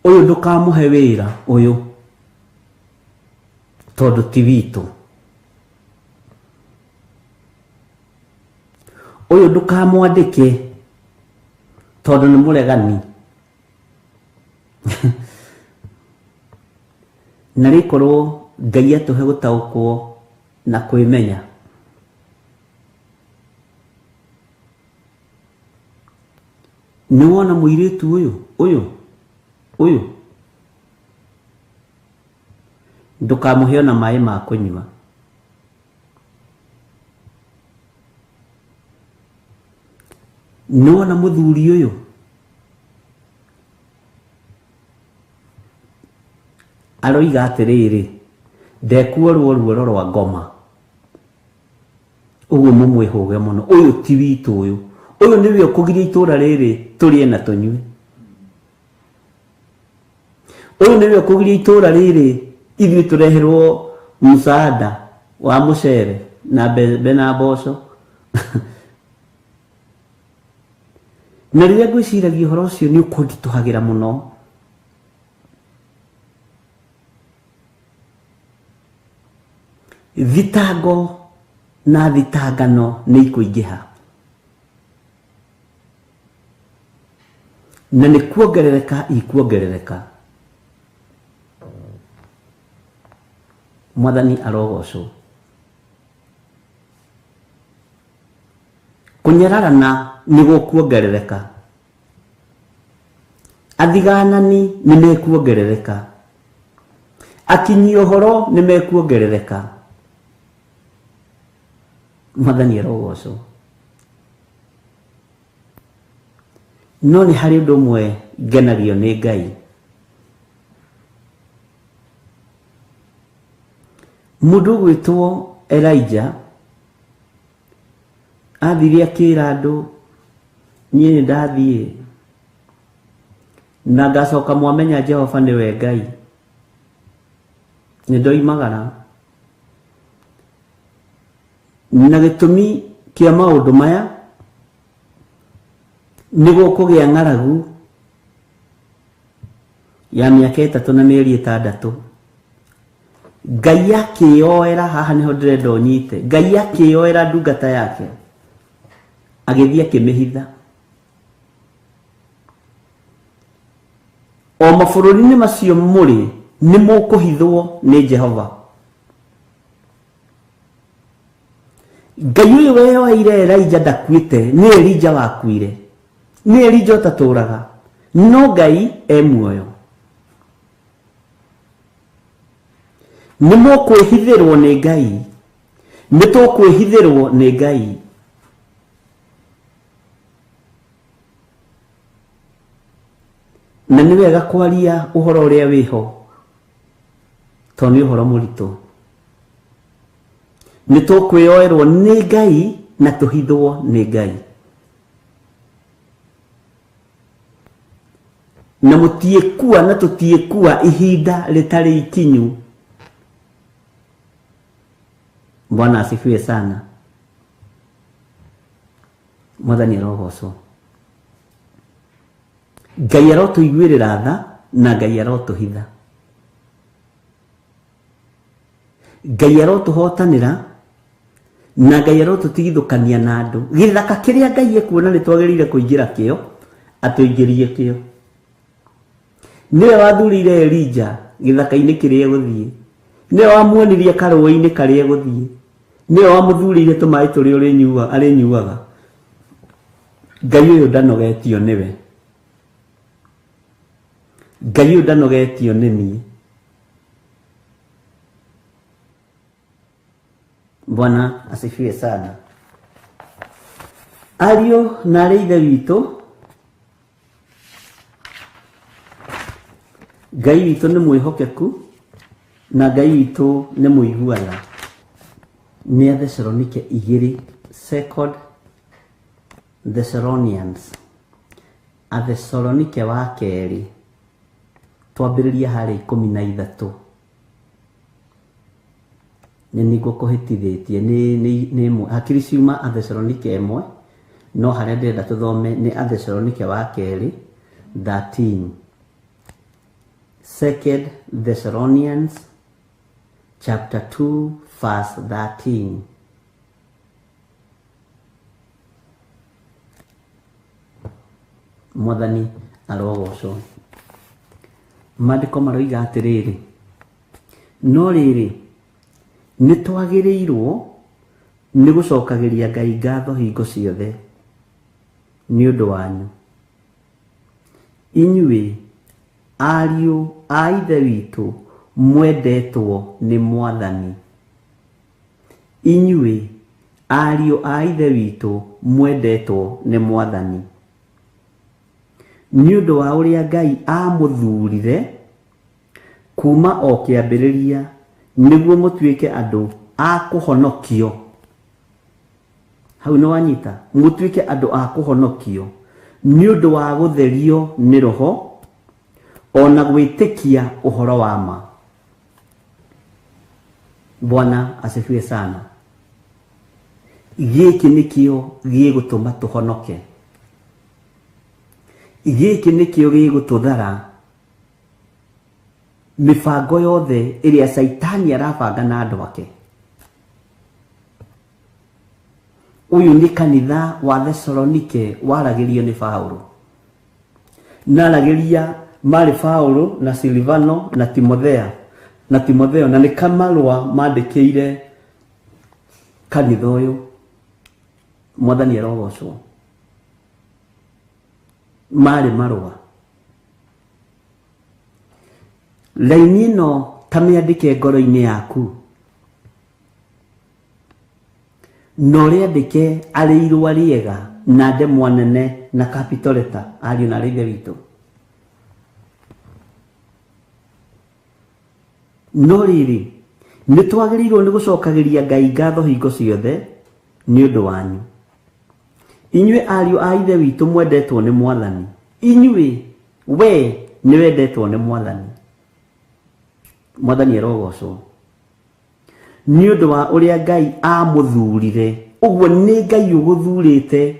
E: Ũyũ ndũkamũhe wĩra ũyũ tondũ ti witũ. Ũyũ ndũkamwandĩke tondũ nĩ mũregani. Na rĩkorwo Ngai atũhe gũtaũkwo na kwĩmenya. Nĩ wona mũirĩtu ũyũ ũyũ ũyũ, ndũkamũhe ona maĩ ma kũnyua. Nĩ wona mũthuri ũyũ, aroiga atĩrĩrĩ, ndekuorwo ruoro rwa ngoma. Ũguo mũmwĩhũge mũno. Ũyũ ti witũ ũyũ. Ũyũ nĩwe ũkũgiria itũra rĩrĩ tũrĩe na tũnyue. Ũyũ nĩwe ũkũgiria itũra rĩrĩ ithuĩ tũreherwo msaada wa mũcere na mbembe na mboco. Na rĩrĩa ngwĩciragia ũhoro ũcio nĩ ũkũnditũhagĩra mũno. Thitango Na thitangano nĩ ikũingĩha. Na nĩ kuongerereka ikuongerereka. Mwathani arogocwo. Kũnyararana nĩ gũkuongerereka. Athiganani nĩ mekuongerereka. Akinyi ũhoro nĩ mekuongerereka. Mwathani arogocwo. No nĩ harĩ ũndũ ũmwe ngenagio nĩ Ngai. Mũndũ ũgwĩtwo Elijah athire akĩra andũ niĩ nĩ ndathiĩ na ngacoka mwamenya Jehova nĩwe Ngai. Nĩ ndoimagara. Na gĩtũmi kĩa maũndũ maya nĩ gũkũgĩa ng'aragu ya mĩaka 3 na mĩeri 6. Ngai akĩyoera, haha nĩho ndĩrenda ũnyite. Ngai akĩyoera ndungata yake agĩthiĩ akĩmĩhitha. O mabũrũri-inĩ macio mũrĩ nĩ mũkũhithwo nĩ Jehova. Ngai ũyũ weyoeire Elijah ndakuĩte, nĩ Elijah wakuire. Nĩ Elijah ũtatũraga, no Ngai e muoyo. Nĩ mũkwĩhithĩrwo nĩ Ngai. Nĩ tũkwĩhithĩrwo nĩ Ngai. Na nĩ wega kwaria ũhoro ũrĩa wĩho, tondũ nĩ ũhoro mũritũ. Nĩ tũkwĩyoerwo nĩ Ngai na tũhithwo nĩ Ngai. Na mũtiĩkua na tũtiĩkua ihinda rĩtarĩ ikinyu. Bwana asifiwe sana. Mwathani arogocwo. Ngai arotũiguĩrĩra tha na Ngai arotũhitha. Ngai arotũhotanĩra na Ngai arotũtigithũkania na andũ. Gĩthaka kĩrĩa Ngai ekuona nĩ twagĩrĩire kũingĩra kĩo, atũingĩrie kĩo. Nĩwe wathurire Elijah gĩthaka-inĩ kĩrĩa egũthiĩ. Nĩwe wamuonirie karũĩ-inĩ karĩa egũthiĩ. Nĩwe wamũthurĩire tũmaĩ tũrĩa arĩnyuaga. Ngai ũyũ ndanogetio nĩwe. Ngai ũyũ ndanogetio nĩ niĩ. Bwana asifiwe sana. Ariũ na arĩ ithe witũ, Ngai witũ nĩ mwĩhokeku na Ngai witũ nĩ mũiguana. Nĩ a Thessalonike 2, Second Thessalonians. A Thessalonike wa kerĩ, twambĩrĩria harĩa 13. Nĩ nĩngũkũhĩtithĩtie, nĩ ĩmwe. Hakiri ciuma a Thessalonike 1, no harĩa ndĩrenda tũthome nĩ a Thessalonike wa kerĩ 13. Second Thessalonians chapter 2 verse 13. Mwathani arogocwo. Maandĩko maroiga atĩrĩrĩ, no rĩrĩ nĩ twagĩrĩirwo nĩ gũcokagĩria Ngai ngatho hingo ciothe nĩ ũndũ wanyu, inyuĩ ariũ a Ithe witũ mwendetwo nĩ Mwathani. Inyuĩ ariũ a Ithe witũ mwendetwo nĩ Mwathani, nĩ ũndũ wa ũrĩa Ngai amũthurire kuma o kĩambĩrĩria nĩguo mũtuĩke andũ a kũhonokio. Hau nĩ wanyita, mũtuĩke andũ a kũhonokio nĩ ũndũ wa gũtherio nĩ Roho ona gwĩtĩkia ũhoro wa ma. Bwana asifiwe sana. Gĩkĩ nĩkĩo gĩgũtũma tũhonoke. Gĩkĩ nĩkĩo gĩgũtũthara mĩbango yothe ĩrĩa Caitani arabanga na andũ ake. Ũyũ nĩ kanitha wa Thesalonike waragĩrio nĩ Paulo. Naragĩria marĩ Paulo na Silvano na Timothea na Timotheo, na nĩ kamarũa mandĩkĩire kanitha ũyũ. Mwathani arogocwo. Marĩ marũa. Raini ĩno ta mĩandĩke ngoro-inĩ yaku, na ũrĩandĩke arĩ irũa rĩega na ndemwa nene na capital letter, ariũ na ithe witũ. No rĩrĩ, nĩ twagĩrĩirwo nĩ gũcokagĩria Ngai ngatho hingo ciothe nĩ ũndũ wanyu, inyuĩ ariũ a ithe witũ mwendetwo nĩ Mwathani. Inyuĩ, we nĩ wendetwo nĩ Mwathani. Mwathani arogocwo nĩ ũndũ wa ũrĩa Ngai amũthurire. Ũguo nĩ Ngai ũgũthurĩte,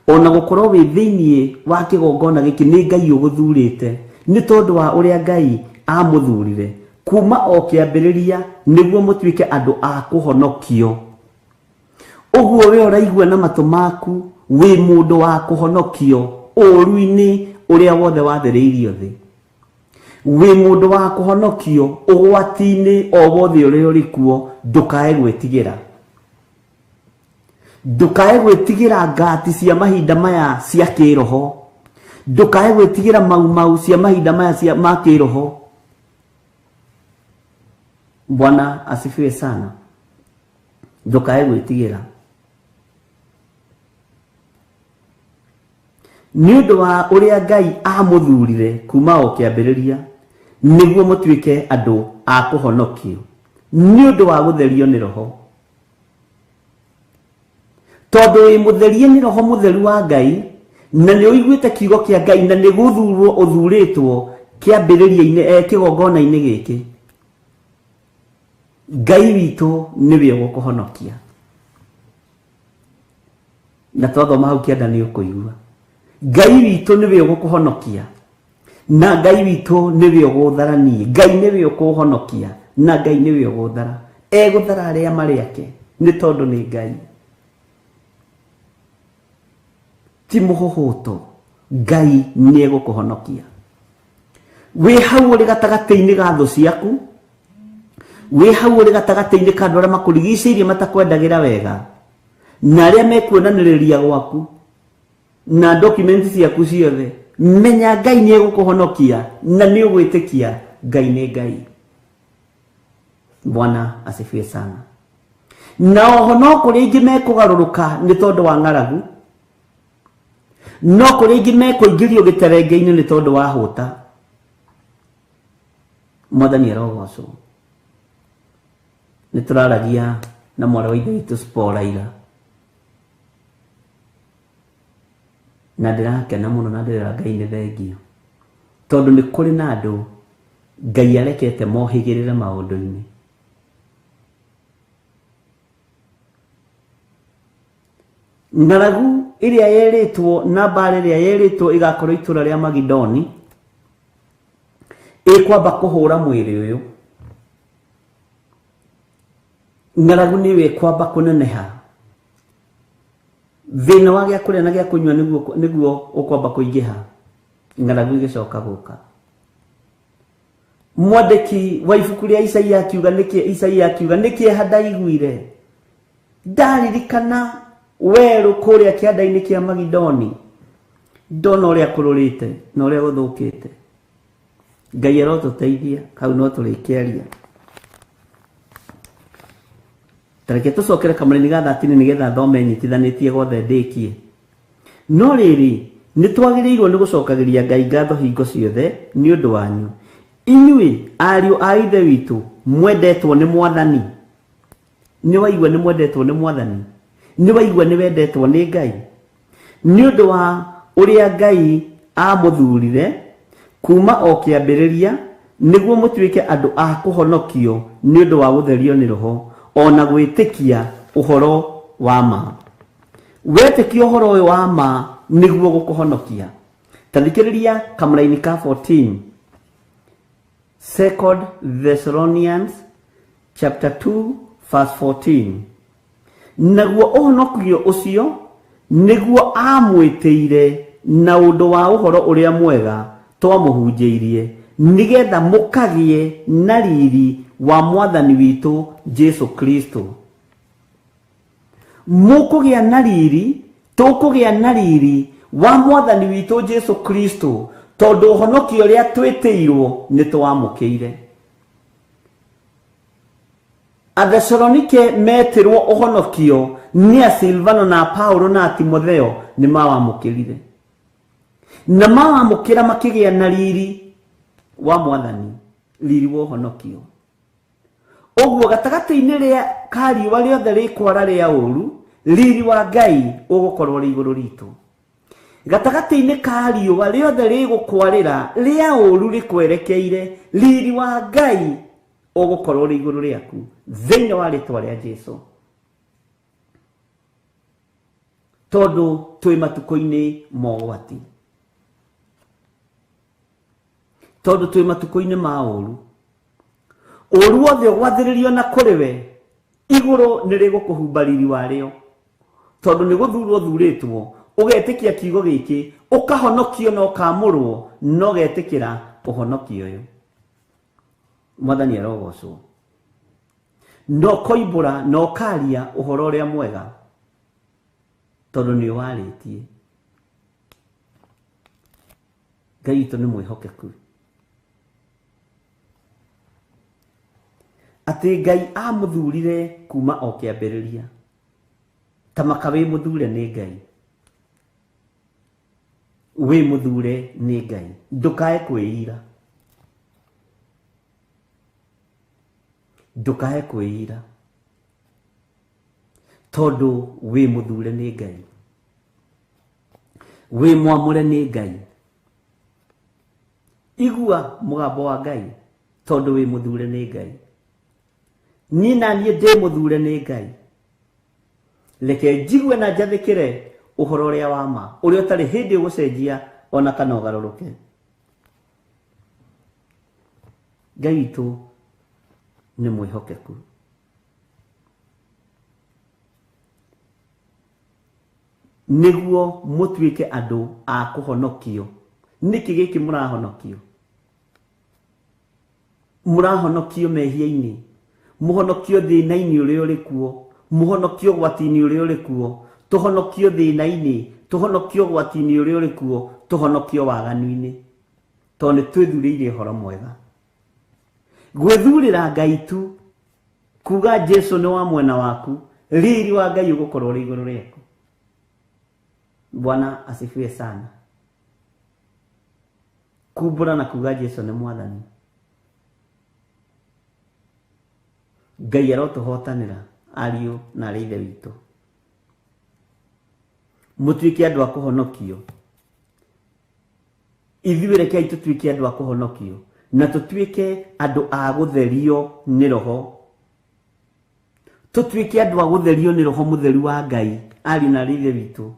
E: ona gũkorwo wĩ thĩiniĩ wa kĩgongona gĩkĩ nĩ Ngai ũgũthurĩte, nĩ tondũ wa ũrĩa Ngai amũthurire kuma o kĩambĩrĩria nĩguo mũtuĩke andũ a kũhonokio. Ũguo we ũraigua na matũ maku wĩ mũndũ wa kũhonokio ũũru-inĩ ũrĩa wothe wathĩrĩirio thĩ, wĩ mũndũ wa kũhonokio ũgwati-inĩ o wothe ũrĩa ũrĩ kuo. Ndũkae gwĩtigĩra, ndũkae gwĩtigĩra ngati cia mahinda maya cia kĩroho, ndũkae gwĩtigĩra maumau cia mahinda maya cia ma kĩroho. Bwana asifiwe sana. Ndũkae gwĩtigĩra nĩ ũndũ wa ũrĩa Ngai amũthurire kuma o kĩambĩrĩria nĩguo mũtuĩke andũ a kũhonokio nĩ ũndũ wa gũtherio nĩ Roho. Tondũ wĩ mũtherie nĩ Roho mũtheru wa Ngai, na nĩ ũiguĩte kiugo kĩa Ngai, na nĩ gũthurwo ũthurĩtwo kĩambĩrĩria-inĩ, kĩgongona-inĩ gĩkĩ, Ngai witũ nĩwe ũgũkũhonokia. Na twathoma hau kĩanda nĩ ũkũigua Ngai witũ nĩwe ũgũkũhonokia, na Ngai witũ nĩwe ũgũthara niĩ. Ngai nĩwe ũkũhonokia, na Ngai nĩwe ũgũthara. Egũthara arĩa marĩ ake nĩ tondũ nĩ Ngai, ti mũhũhũto. Ngai nĩ egũkũhonokia. Wĩ hau ũrĩ gatagatĩ-inĩ ga thũ ciaku, wĩ hau ũrĩ gatagatĩ-inĩ ka andũ arĩa makũrigicĩirie matakwendagĩra wega, na arĩa mekuonanĩrĩria gwaku na document ciaku ciothe, menya Ngai nĩ egũkũhonokia na nĩ ũgwĩtĩkia Ngai nĩ Ngai. Bwana asifiwe sana. Na oho no kũrĩ aingĩ mekũgarũrũka nĩ tondũ wa ng'aragu, no kũrĩ aingĩ mekũingĩrio gĩterenge-inĩ nĩ tondũ wa hũta. Mwathani arogocwo. Nĩ tũraragia na mwarĩ wa ithe witũ Sporaira, na ndĩrakena mũno na ndĩrera Ngai nĩ thengio, tondũ nĩ kũrĩ na andũ Ngai arekete mohĩgĩrĩre maũndũ-inĩ. Ng'aragu ĩrĩa yerĩtwo na mbara ĩrĩa yerĩtwo ĩgakorwo itũra rĩa Magidoni ĩkwamba kũhũra mwĩrĩ ũyũ. Ng'aragu nĩyo ĩkwamba kũneneha. Thĩna wa gĩa kũrĩa na gĩa kũnyua nĩguo ũkwamba kũingĩha. Ng'aragu ĩgĩcoka gũka. Mwandĩki wa ibuku rĩa Isaia akiuga nĩkĩ, Isaia akiuga nĩ kĩeha ndaiguire ndaririkana werũ kũrĩa kĩanda-inĩ kĩa Magidoni, ndona ũrĩa kũrũrĩte na ũrĩa gũthũkĩte. Ngai arotũteithia, hau no tũrĩkĩaria. Tareke tũcokere kamũraini ga 13 nĩgetha thome nyitithanĩtie gothe ndĩkie. No rĩrĩ, nĩ twagĩrĩirwo nĩ gũcokagĩria Ngai ngatho hingo ciothe nĩ ũndũ wanyu, inyuĩ ariũ a ithe witũ mwendetwo nĩ Mwathani. Nĩ waigua nĩ mwendetwo nĩ Mwathani, nĩ waigua nĩ wendetwo nĩ Ngai, nĩ ũndũ wa ũrĩa Ngai amũthurire kuma o kĩambĩrĩria nĩguo mũtuĩke andũ a kũhonokio nĩ ũndũ wa gũtherio nĩ Roho ona gwĩtĩkia ũhoro wa ma. Wetĩkia ũhoro ũyũ wa ma nĩguo gũkũhonokia. Ta thikĩrĩria kamũraini ka 14, Second Thessalonians chapter 2 verse 14. Naguo ũhonokio ũcio nĩguo amwĩtĩire na ũndũ wa ũhoro ũrĩa mwega twamũhunjĩirie, nĩgetha mũkagĩe na riri wa mwathani witũ Jesu Kristo. Mũkũgĩa na riri, tũkũgĩa na riri wa mwathani witũ Jesu Kristo, tondũ ũhonokio ũrĩa twĩtĩirwo nĩ twamũkĩire. Athesalonike metirwo ũhonokio nĩ a Silvano na Paulo na Timotheo nĩ mawamũkĩrire, na mawamũkĩra makĩgĩa na riri wa mwathani, riri wa ũhonokio. Ũguo gatagatĩ-inĩ rĩa ka riũa rĩothe rĩkwara rĩa ũru, riri wa Ngai ũgũkorwo ũrĩ igũrũ ritũ. Gatagatĩ-inĩ ka riũa rĩothe rĩgũkwarĩra rĩa ũru rĩkwerekeire, riri wa Ngai ũgũkorwo ũrĩ igũrũ rĩaku thĩinĩ wa rĩtwa rĩa Jesu. Tondũ twĩ matukũ-inĩ ma ũgwati, tondũ twĩ matukũ-inĩ ma ũru, ũru wothe ũgwathĩrĩrio na kũrĩ we, igũrũ nĩ rĩgũkũhumba riri warĩo, tondũ nĩ gũthurwo thurĩtwo, ũgetĩkia kiugo gĩkĩ, ũkahonokio na ũkamũrwo, na ũgetĩkĩra ũhonokio ũyũ. Mwathani arogocwo. Na ũkoimbũra na ũkaria ũhoro ũrĩa mwega, tondũ nĩ ũwarĩtie. Ngai witũ nĩ mwĩhokeku, atĩ Ngai amũthurire kuma o kĩambĩrĩria. Ta maka wĩ mũthure nĩ Ngai, wĩ mũthure nĩ Ngai, ndũkae kwĩira, ndũkae kwĩira, tondũ wĩ mũthure nĩ Ngai, wĩ mwamũre nĩ Ngai. Igua mũgambo wa Ngai, tondũ wĩ mũthure nĩ Ngai. Niĩ na niĩ ndĩ mũthure nĩ Ngai. Reke njigue na njathĩkĩre ũhoro ũrĩa wa ma, ũrĩa ũtarĩ hĩndĩ ũgũcenjia ona kana ũgarũrũke. Ngai witũ nĩ mwĩhokeku. Nĩguo mũtuĩke andũ a kũhonokio. Nĩkĩ gĩkĩ mũrahonokio? Mũrahonokio mehia-inĩ, mũhonokio thĩna-inĩ ũrĩa ũrĩ kuo, mũhonokio ũgwati-inĩ ũrĩa ũrĩ kuo, tũhonokio thĩna-inĩ, tũhonokio ũgwati-inĩ ũrĩa ũrĩ kuo, tũhonokio waganu-inĩ, tondũ nĩ twĩthurĩire ũhoro mwega. Gwĩthurĩra Ngai tu, kuga Jesu nĩ wa mwena waku, riri wa Ngai ũgũkorwo ũrĩ igũrũ rĩaku. Bwana asifiwe sana. Kumbũra na kuga Jesu nĩ mwathani. Ngai arotũhotanĩra ariũ na arĩ ithe witũ, mũtuĩke andũ a kũhonokio. Ithuĩ rekei tũtuĩke andũ a kũhonokio, na tũtuĩke andũ a gũtherio nĩ Roho, tũtuĩke andũ a gũtherio nĩ Roho Mũtheru wa Ngai. Ariũ na arĩ ithe witũ,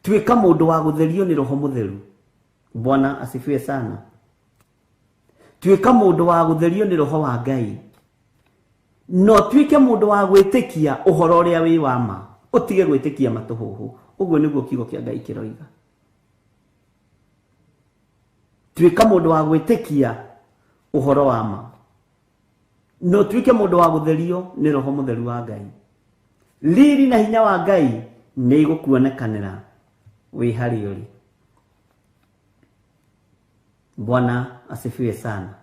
E: tuĩka mũndũ wa gũtherio nĩ Roho Mũtheru. Bwana asifiwe sana. Tuĩka mũndũ wa gũtherio nĩ Roho wa Ngai, no tuĩke mũndũ wa gwĩtĩkia ũhoro ũrĩa wĩ wa ma, ũtige gwĩtĩkia matũhũhũ. Ũguo nĩguo kiugo kĩa Ngai kĩroiga. Tuĩka mũndũ wa gwĩtĩkia ũhoro wa ma, no tuĩke mũndũ wa gũtherio nĩ Roho Mũtheru wa Ngai. Riri na hinya wa Ngai nĩ igũkuonekanĩra wĩ harĩa ũrĩ. Bwana asifiwe sana.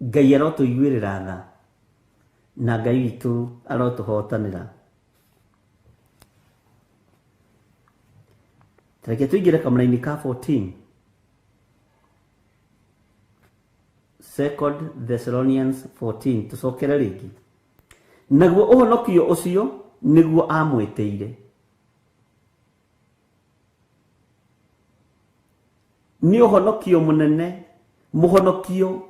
E: Ngai arotũiguĩrĩra tha, na Ngai witũ arotũhotanĩra. Reke tũingĩre kamũra-inĩ ka 14, Second Thessalonians 14, tũcokere rĩngĩ. Naguo ũhonokio ũcio nĩguo amwĩtĩire. Nĩ ũhonokio mũnene, mũhonokio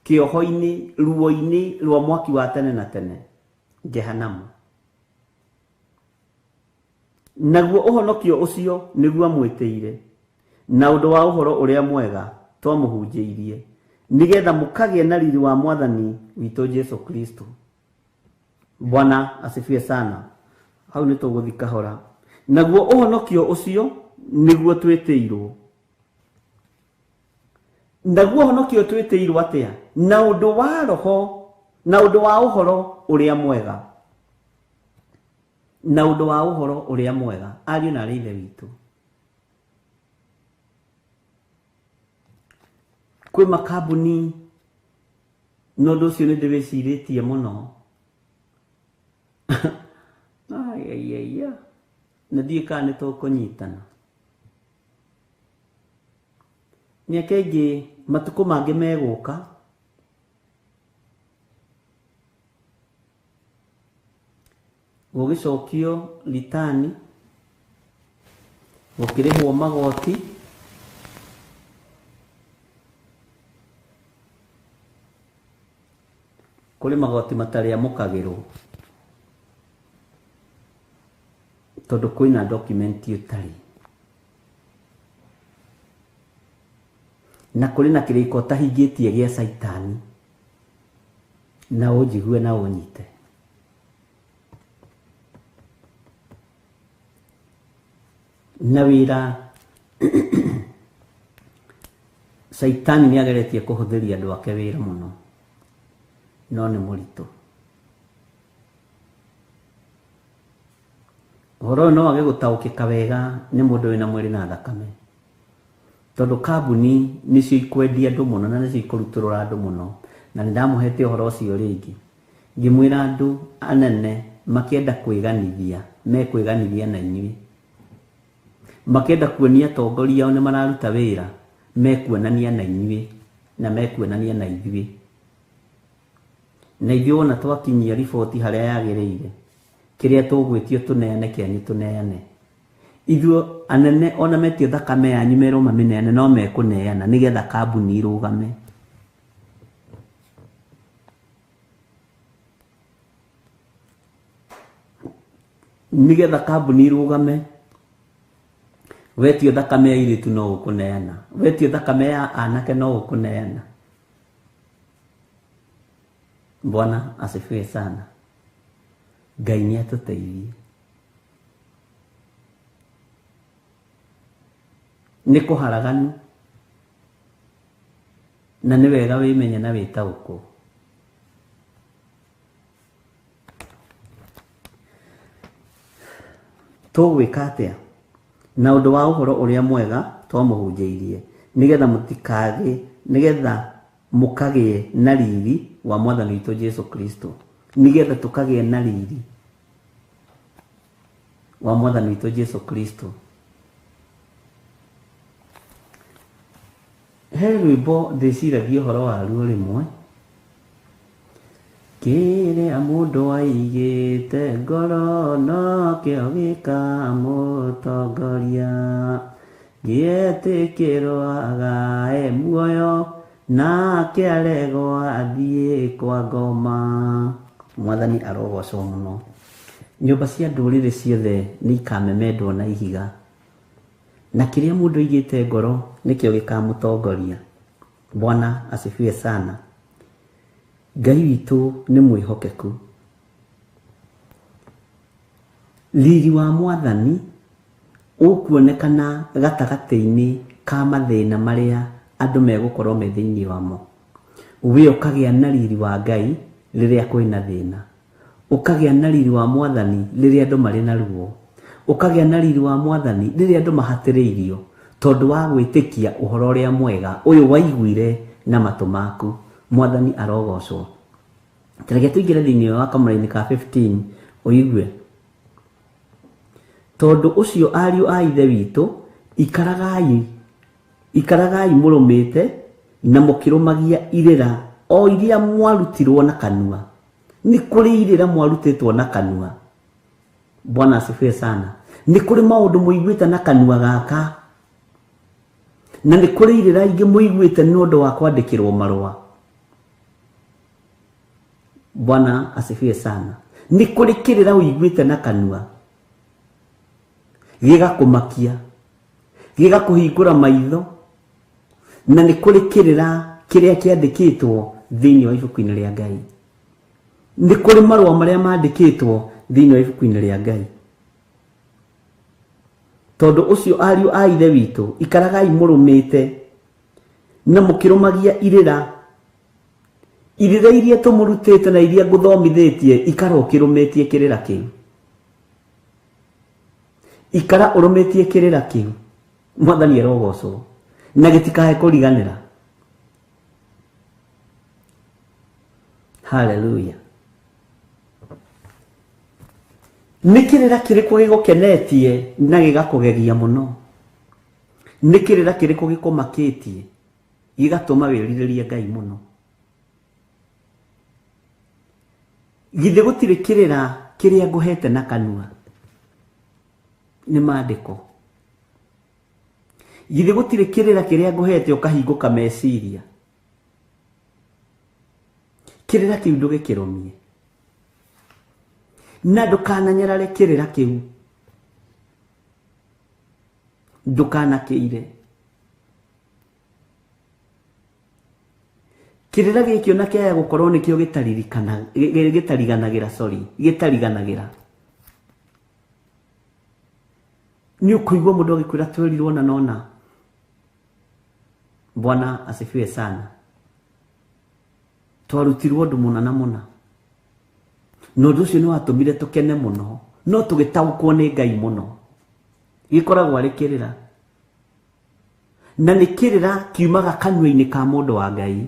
E: kĩoho-inĩ, ruo-inĩ rwa mwaki wa tene na tene, Jehanamu. Naguo ũhonokio ũcio nĩguo amwĩtĩire, na ũndũ wa ũhoro ũrĩa mwega twamũhunjĩirie, Nĩgetha mũkagĩe na riri wa Mwathani witũ Jesu Kristo. Bwana asifiwe sana. Hau nĩ tũgũthiĩ kahora. Naguo ũhonokio ũcio nĩguo twĩtĩirwo. Naguo ũhonokio twĩtĩirwo atĩa? Na ũndũ wa roho, na ũndũ wa ũhoro ũrĩa mwega. Na ũndũ wa ũhoro ũrĩa mwega, ariũ na aarĩ a Ithe witũ. Kwĩ makambuni, na ũndũ ũcio nĩ ndĩwĩcirĩtie mũno. Ai. Na ndiũĩ kana nĩ tũkũnyitana. Mĩaka ĩngĩ, matukũ mangĩ megũka, gũgĩcokio ritani, gũkĩrĩhwo magoti, kũrĩ magoti matarĩamũkagĩrwo tondũ kwĩna document ũtarĩ, na kũrĩ na kĩrĩko ũtahingĩtie gĩa caitani, na ũnjigue na ũnyite. Na wĩra caitani nĩ ageretie kũhũthĩria andũ ake wĩra mũno, no nĩ mũritũ. Ũhoro ũyũ no wage gũtaũkĩka wega nĩ mũndũ wĩna mwĩrĩ na thakame, tondũ kambuni nĩcio ikwendia andũ mũno na nĩcio ikũrutũrũra andũ mũno. Na nĩ ndamũhete ũhoro ũcio rĩngĩ, ngĩmwĩra andũ anene makĩenda kwĩganithia, mekwĩganithia na inyuĩ, makĩenda kuonia atongoria ao nĩ mararuta wĩra, mekuonania na inyuĩ na mekuonania na ithuĩ. Na ithuĩ wona twakinyia riboti harĩa yagĩrĩire, kĩrĩa tũgwĩtio tũneane kĩanyu tũneane. Ithuĩ anene ona metio thakame yanyu merwo mamĩneane, no mekũneana nĩgetha kambuni irũgame. Nĩgetha kambuni irũgame, wetio thakame ya airĩtu no ũkũneana, wetio thakame ya anake no ũkũneana. Bwana asifiwe sana. Ngai nĩ atũteithie. Nĩ kũharaganu, na nĩ wega wĩmenye na wĩtaũkwo. Tũgwĩka atĩa? Na ũndũ wa ũhoro ũrĩa mwega twamũhunjĩirie, nĩgetha mũtikagĩe, nĩgetha mũkagĩe na riri wa Mwathani witũ Jesu Kristo. Nĩgetha tũkagĩe na riri wa Mwathani witũ Jesu Kristo. He rwĩmbo ndĩciragia ũhoro waruo rĩmwe, kĩrĩa mũndũ aigĩte ngoro nokĩo gĩkamũtongoria, gĩetĩkĩrwo agae muoyo nake aregwo athiĩ kwa ngoma. Mwathani arogocwo mũno. Nyũmba cia ndũrĩrĩ ciothe nĩ ikamemendwo na ihiga, na kĩrĩa mũndũ aigĩte ngoro nĩkĩo gĩkamũtongoria. Bwana asifiwe sana. Ngai witũ nĩ mwĩhokeku. Riri wa Mwathani ũkuonekana gatagatĩ-inĩ ka mathĩna marĩa andũ megũkorwo me thĩinĩ wamo. We ũkagĩa na riri wa Ngai rĩrĩa kwĩna thĩna, ũkagĩa na riri wa Mwathani rĩrĩa andũ marĩ na ruo, ũkagĩa na riri wa Mwathani rĩrĩa andũ mahatĩrĩirio tondũ wa gwĩtĩkia ũhoro ũrĩa mwega ũyũ waiguire na matũ maku. Mwathani arogocwo. Reke tũingĩre thĩinĩ wa kamũra-inĩ ka 15 ũigue. Tondũ ũcio ariũ a Ithe witũ, ikaragai mũrũmĩte na mũkĩrũmagia irĩra o iria mwarutirwo na kanua. Nĩ kũrĩ irĩra mwarutĩtwo na kanua. Bwana asifiwe sana. Nĩ kũrĩ maũndũ mũiguĩte na kanua gaka, na nĩ kũrĩ irĩra ingĩ mũiguĩte nĩ ũndũ wa kwandĩkĩrwo marũa. Bwana asifiwe sana. Nĩ kũrĩ kĩrĩra ũiguĩte na kanua gĩgakũmakia, gĩgakũhingũra maitho, na nĩ kũrĩ kĩrĩra kĩrĩa kĩandĩkĩtwo thĩinĩ wa ibuku-inĩ rĩa Ngai. Nĩ kũrĩ marũa marĩa mandĩkĩtwo thĩinĩ wa ibuku-inĩ rĩa Ngai. Tondũ ũcio ariũ a Ithe witũ, ikaragai mũrũmĩte na mũkĩrũmagia irĩra, irĩra iria tũmũrutĩte na iria ngũthomithĩtie, ikara ũkĩrũmĩtie kĩrĩra kĩu. Ikara ũrũmĩtie kĩrĩra kĩu, Mwathani arogocwo, na gĩtikae kũriganĩra. Haleluya. Nĩ kĩrĩra kĩrĩkũ gĩgũkenetie na gĩgakũgegia mũno? Nĩ kĩrĩra kĩrĩkũ gĩkũmakĩtie gĩgatũma wĩrirĩrie Ngai mũno? Githĩ gũtirĩ kĩrĩra kĩrĩa ngũhete na kanua? Nĩ maandĩko. Githĩ gũtirĩ kĩrĩra kĩrĩa ngũhete ũkahingũka meciria? Kĩrĩra kĩu ndũgĩkĩrũmie, na ndũkananyarare kĩrĩra kĩu, ndũkanakĩire. Kĩrĩra gĩkĩ ona kĩaya gũkorwo nĩkĩo gĩtaririkana, gĩtariganagĩra, sorry, gĩtariganagĩra. Nĩ ũkũigua mũndũ agĩkwĩra twerirwo na nona. Bwana asifiwe sana. Twarutirwo ũndũ mũna na mũna, na ũndũ ũcio nĩ watũmire tũkene mũno, no tũgĩtaũkwo nĩ Ngai mũno. Gĩkoragwo arĩ kĩrĩra, na nĩ kĩrĩra kiumaga kanua-inĩ ka mũndũ wa Ngai.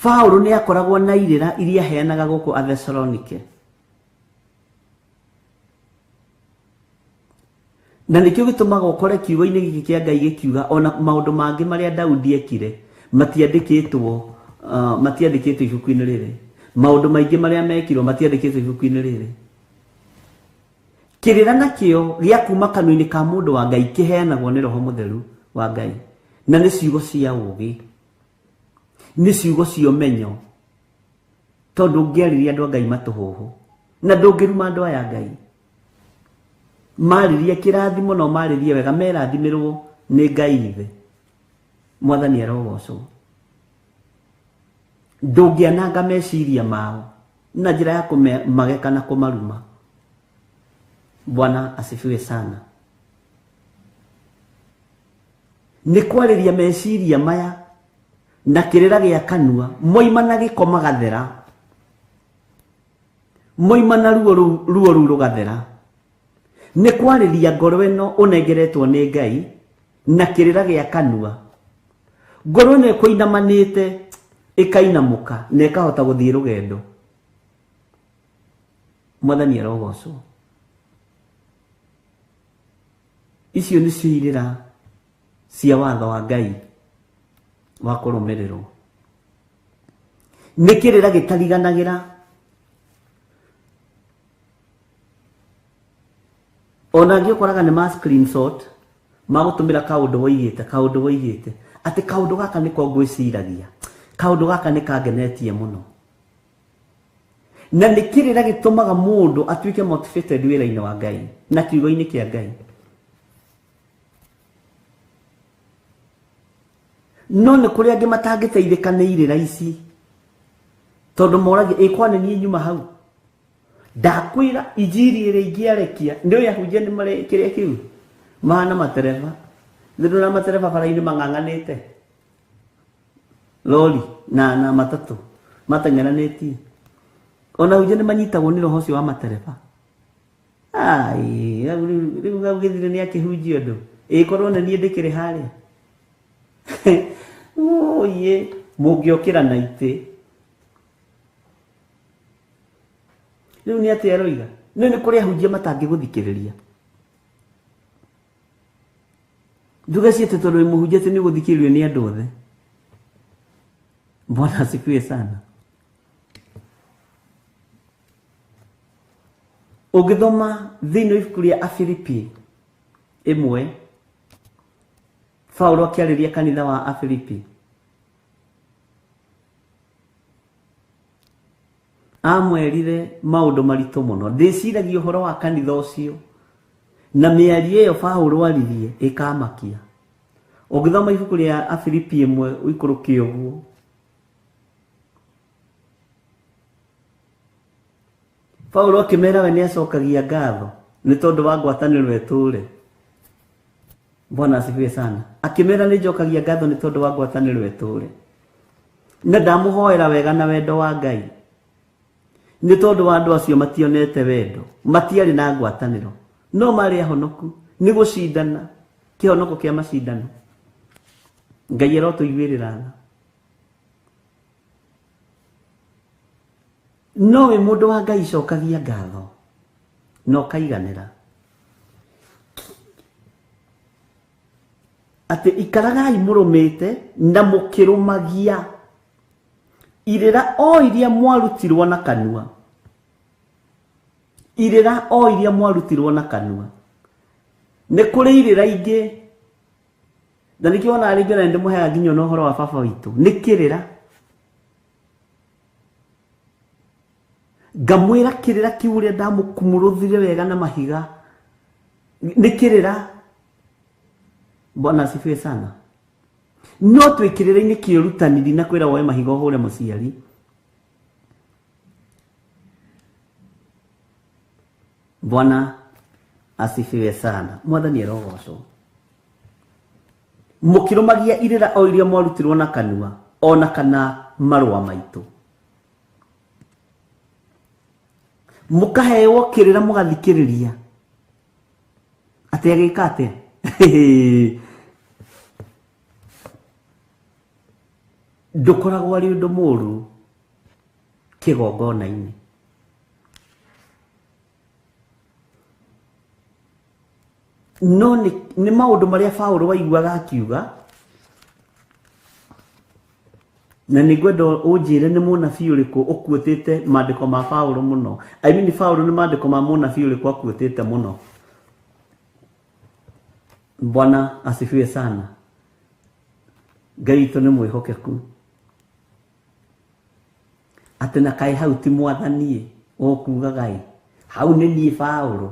E: Paũlũ nĩ akoragwo na irĩra iria aheanaga gũkũ Athesalonike, na nĩkĩo gĩtũmaga ũkore kiugo-inĩ gĩkĩ kĩa Ngai gĩkiuga ona maũndũ mangĩ marĩa Daudi ekire matiandĩkĩtwo, matiandĩkĩtwo ibuku-inĩ rĩrĩ. Maũndũ maingĩ marĩa mekirwo matiandĩkĩtwo ibuku-inĩ rĩrĩ. Kĩrĩra nakĩo gĩa kuma kanua-inĩ ka mũndũ wa Ngai kĩheanagwo nĩ Roho Mũtheru wa Ngai, na nĩ ciugo cia ũũgĩ, nĩ ciugo cia ũmenyo, tondũ ũngĩarĩria andũ a Ngai matũhũhũ, na ndũngĩruma andũ aya Ngai. Marĩrie kĩrathimo na ũmarĩrie wega, merathimĩrwo nĩ Ngai Ithe. Mwathani arogocwo. Ndũngĩananga meciria mao na njĩra ya kũmageka na kũmaruma. Bwana asifiwe sana. Nĩ kwarĩria meciria maya na kĩrĩra gĩa kanua, moima na gĩko magathera, moima na ruo rũu rũgathera. Nĩ kwarĩria ngoro ĩno ũnengeretwo nĩ Ngai na kĩrĩra gĩa kanua. Ngoro ĩno ĩkũinamanĩte ĩkainamũka na ĩkahota gũthiĩ rũgendo. Mwathani arogocwo. Icio nĩcio irĩra cia watho wa Ngai wa kũrũmĩrĩrwo. Nĩ kĩrĩra gĩtariganagĩra. Ona angĩ ũkoraga nĩ ma screenshot magũtũmĩra kaũndũ woigĩte, kaũndũ woigĩte, atĩ kaũndũ gaka nĩko ngwĩciragia, kaũndũ gaka nĩ kangenetie mũno. Na nĩ kĩrĩra gĩtũmaga mũndũ atuĩke motivated wĩra-inĩ wa Ngai na kiugo-inĩ kĩa Ngai. No nĩ kũrĩ angĩ matangĩteithĩka nĩ irĩra ici, tondũ moragia ĩ kwa nĩ niĩ nyuma hau. Ndakwĩra injiri ĩrĩa ingĩarekia, nĩ ũĩ ahunjia nĩ marĩ kĩrĩa kĩu mahana matereba. Nĩ ndona matereba bara-inĩ mang'ang'anĩte, lori na matatũ mateng'eranĩtie. Ona ahunjia nĩ manyitagwo nĩ roho ũcio wa matereba. Ai, rĩu hau gĩthire nĩ akĩhunjia ũndũ, ĩkorwo nĩ niĩ ndĩkĩrĩ harĩa. Oye, mũngĩokĩra na itĩ. Rĩu nĩ atĩa aroiga? Nĩ kũrĩ ahunjia matangĩgũthikĩrĩria. Ndugacie atĩ tondũ wĩ mũhunjia atĩ nĩ ũgũthikĩrĩrio nĩ andũ othe. Bwana asifiwe sana. Ũngĩthoma thĩinĩ wa ibuku rĩa Afilipi 1, Paulo akĩarĩria kanitha wa Afilipi, amwerire maũndũ maritũ mũno. Ndĩciragia ũhoro wa kanitha ũcio na mĩario ĩyo Paulo aririe ĩkamakia. Ũngĩthoma ibuku rĩa Afilipi 1 ũikũrũke ũguo. Paulo akĩmera we nĩacokagia ngatho nĩ tondũ wa ngwatanĩro ĩtũre. Bwana asifiwe sana. Akĩmera nĩ njokagia ngatho nĩ tondũ wa ngwatanĩro ĩtũre. Na ndamũhoera wega na wendo wa Ngai. Nĩ tondũ wa andũ acio mationete wendo, matiarĩ na ngwatanĩro, no marĩ ahonoku, nĩ gũcindana, kĩhonoko kĩa macindano. Ngai arotũiguĩrĩra tha. No wĩ mũndũ wa Ngai cokagia ngatho na ũkaiganĩra. Atĩ ikaragai mũrũmĩte na mũkĩrũmagia irĩra o iria mwarutirwo na kanua. Irĩra o iria mwarutirwo na kanua. Nĩ kũrĩ irĩra ingĩ na nĩkĩo ona rĩngĩ ona nĩndĩmũheaga nginya ona ũhoro wa baba witũ. Nĩ kĩrĩra. Ngamwĩra kĩrĩra kĩu ũrĩa ndamũkumũrũthire wega na mahiga. Nĩ kĩrĩra. Bwana asifiwe sana. No twĩ kĩrĩra-inĩ kĩa ũrutani ndinakwĩra woe mahiga ũhũre mũciari. Bwana asifiwe sana. Mwathani arogocwo. Mũkĩrũmagia irĩra o iria mwarutirwo na kanua ona kana marũa maitũ. Mũkaheo kĩrĩra mũgathikĩrĩria. Atĩ agĩka atĩa? Ndũkoragwo arĩ ũndũ mũũru kĩgongona-inĩ. No nĩ maũndũ marĩa Paũlũ waiguaga akiuga, na nĩ ngwenda ũnjĩre nĩ mũnabii ũrĩkũ ũkuĩtĩte maandĩko ma Paũlũ mũno. I mean Paũlũ nĩ maandĩko ma mũnabii ũrĩkũ akuĩtĩte mũno. Bwana asifiwe sana. Ngai witũ nĩ mwĩhokeku. Atĩ na kaĩ hau ti mwathani ũkugaga ĩ, hau nĩ niĩ Paũlũ,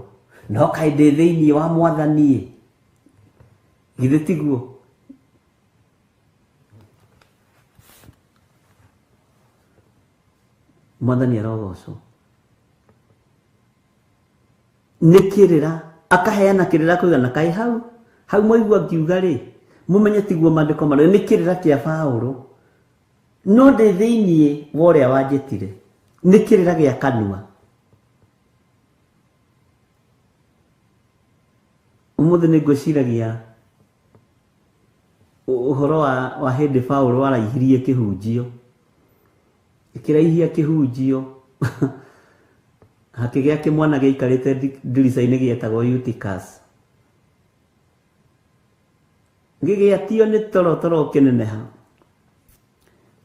E: no kaĩ ndĩ thĩinĩ wa mwathani. Githĩ tiguo? Mwathani arogocwo. Nĩ kĩrĩra, akaheana kĩrĩra kuga na kaĩ hau, hau mwaigua ngiuga rĩ, mũmenye tiguo maandĩko marĩa, nĩ kĩrĩra kĩa Paũlũ. No ndĩ thĩinĩ wa ũrĩa wanjĩtire, nĩ kĩrĩra gĩa kanua. Ũmũthĩ nĩ ngwĩciragia ũhoro wa hĩndĩ Paũlũ araihirie kĩhunjio. Akĩraihia kĩhunjio hakĩgĩa kĩmwana gĩaikarĩte ndirica-inĩ gĩetagwo Eutychus. Gĩgĩatio nĩ toro toro ũkĩneneha,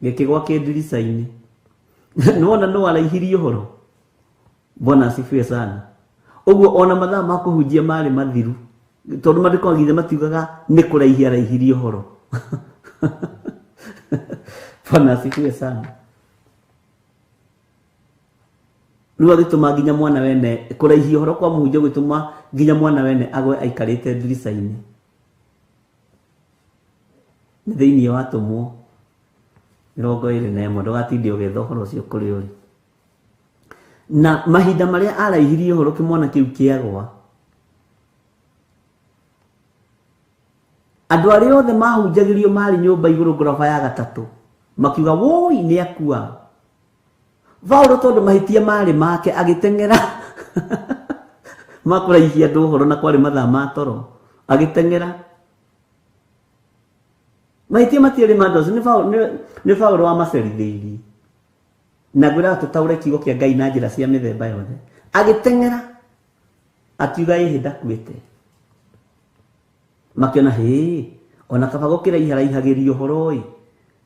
E: gĩkĩgwa kĩ ndirica-inĩ. Nĩwona no araihirie ũhoro. Bwana asifiwe sana. Ũguo ona mathaa ma kũhunjia marĩ mathiru, tondũ maandĩko githĩ matiugaga nĩ kũraihia araihirie ũhoro. Bwana asifiwe sana. Rĩu agĩtũma nginya mwana wene kũraihia ũhoro kwa mũhunjia gũgĩtũma nginya mwana wene agwe aikarĩte ndirica-inĩ. Nĩ thĩinĩ wa atũmwo 21, ndũgatinde ũgĩetha ũhoro ũcio kũrĩ ũrĩ. Na mahinda marĩa araihirie ũhoro kĩmwana kĩu kĩagwa, andũ arĩa othe mahunjagĩrio marĩ nyũmba igũrũ ngoroba ya gatatũ makiuga woi nĩ akua. Paũlũ tondũ mahĩtia marĩ make agĩteng'era makũraihia andũ ũhoro na kwarĩ mathaa ma toro, agĩteng'era. Mahĩtia matiarĩ ma andũ acio, nĩ Paũlũ wamacerithĩirie. Na ngwĩraga tũtaũre kiugo kĩa Ngai na njĩra cia mĩthemba yothe. Agĩteng'era akiuga ĩhĩ ndakuĩte. Makĩona hĩ, ona kaba gũkĩraiharaihagĩria ũhoro ĩ,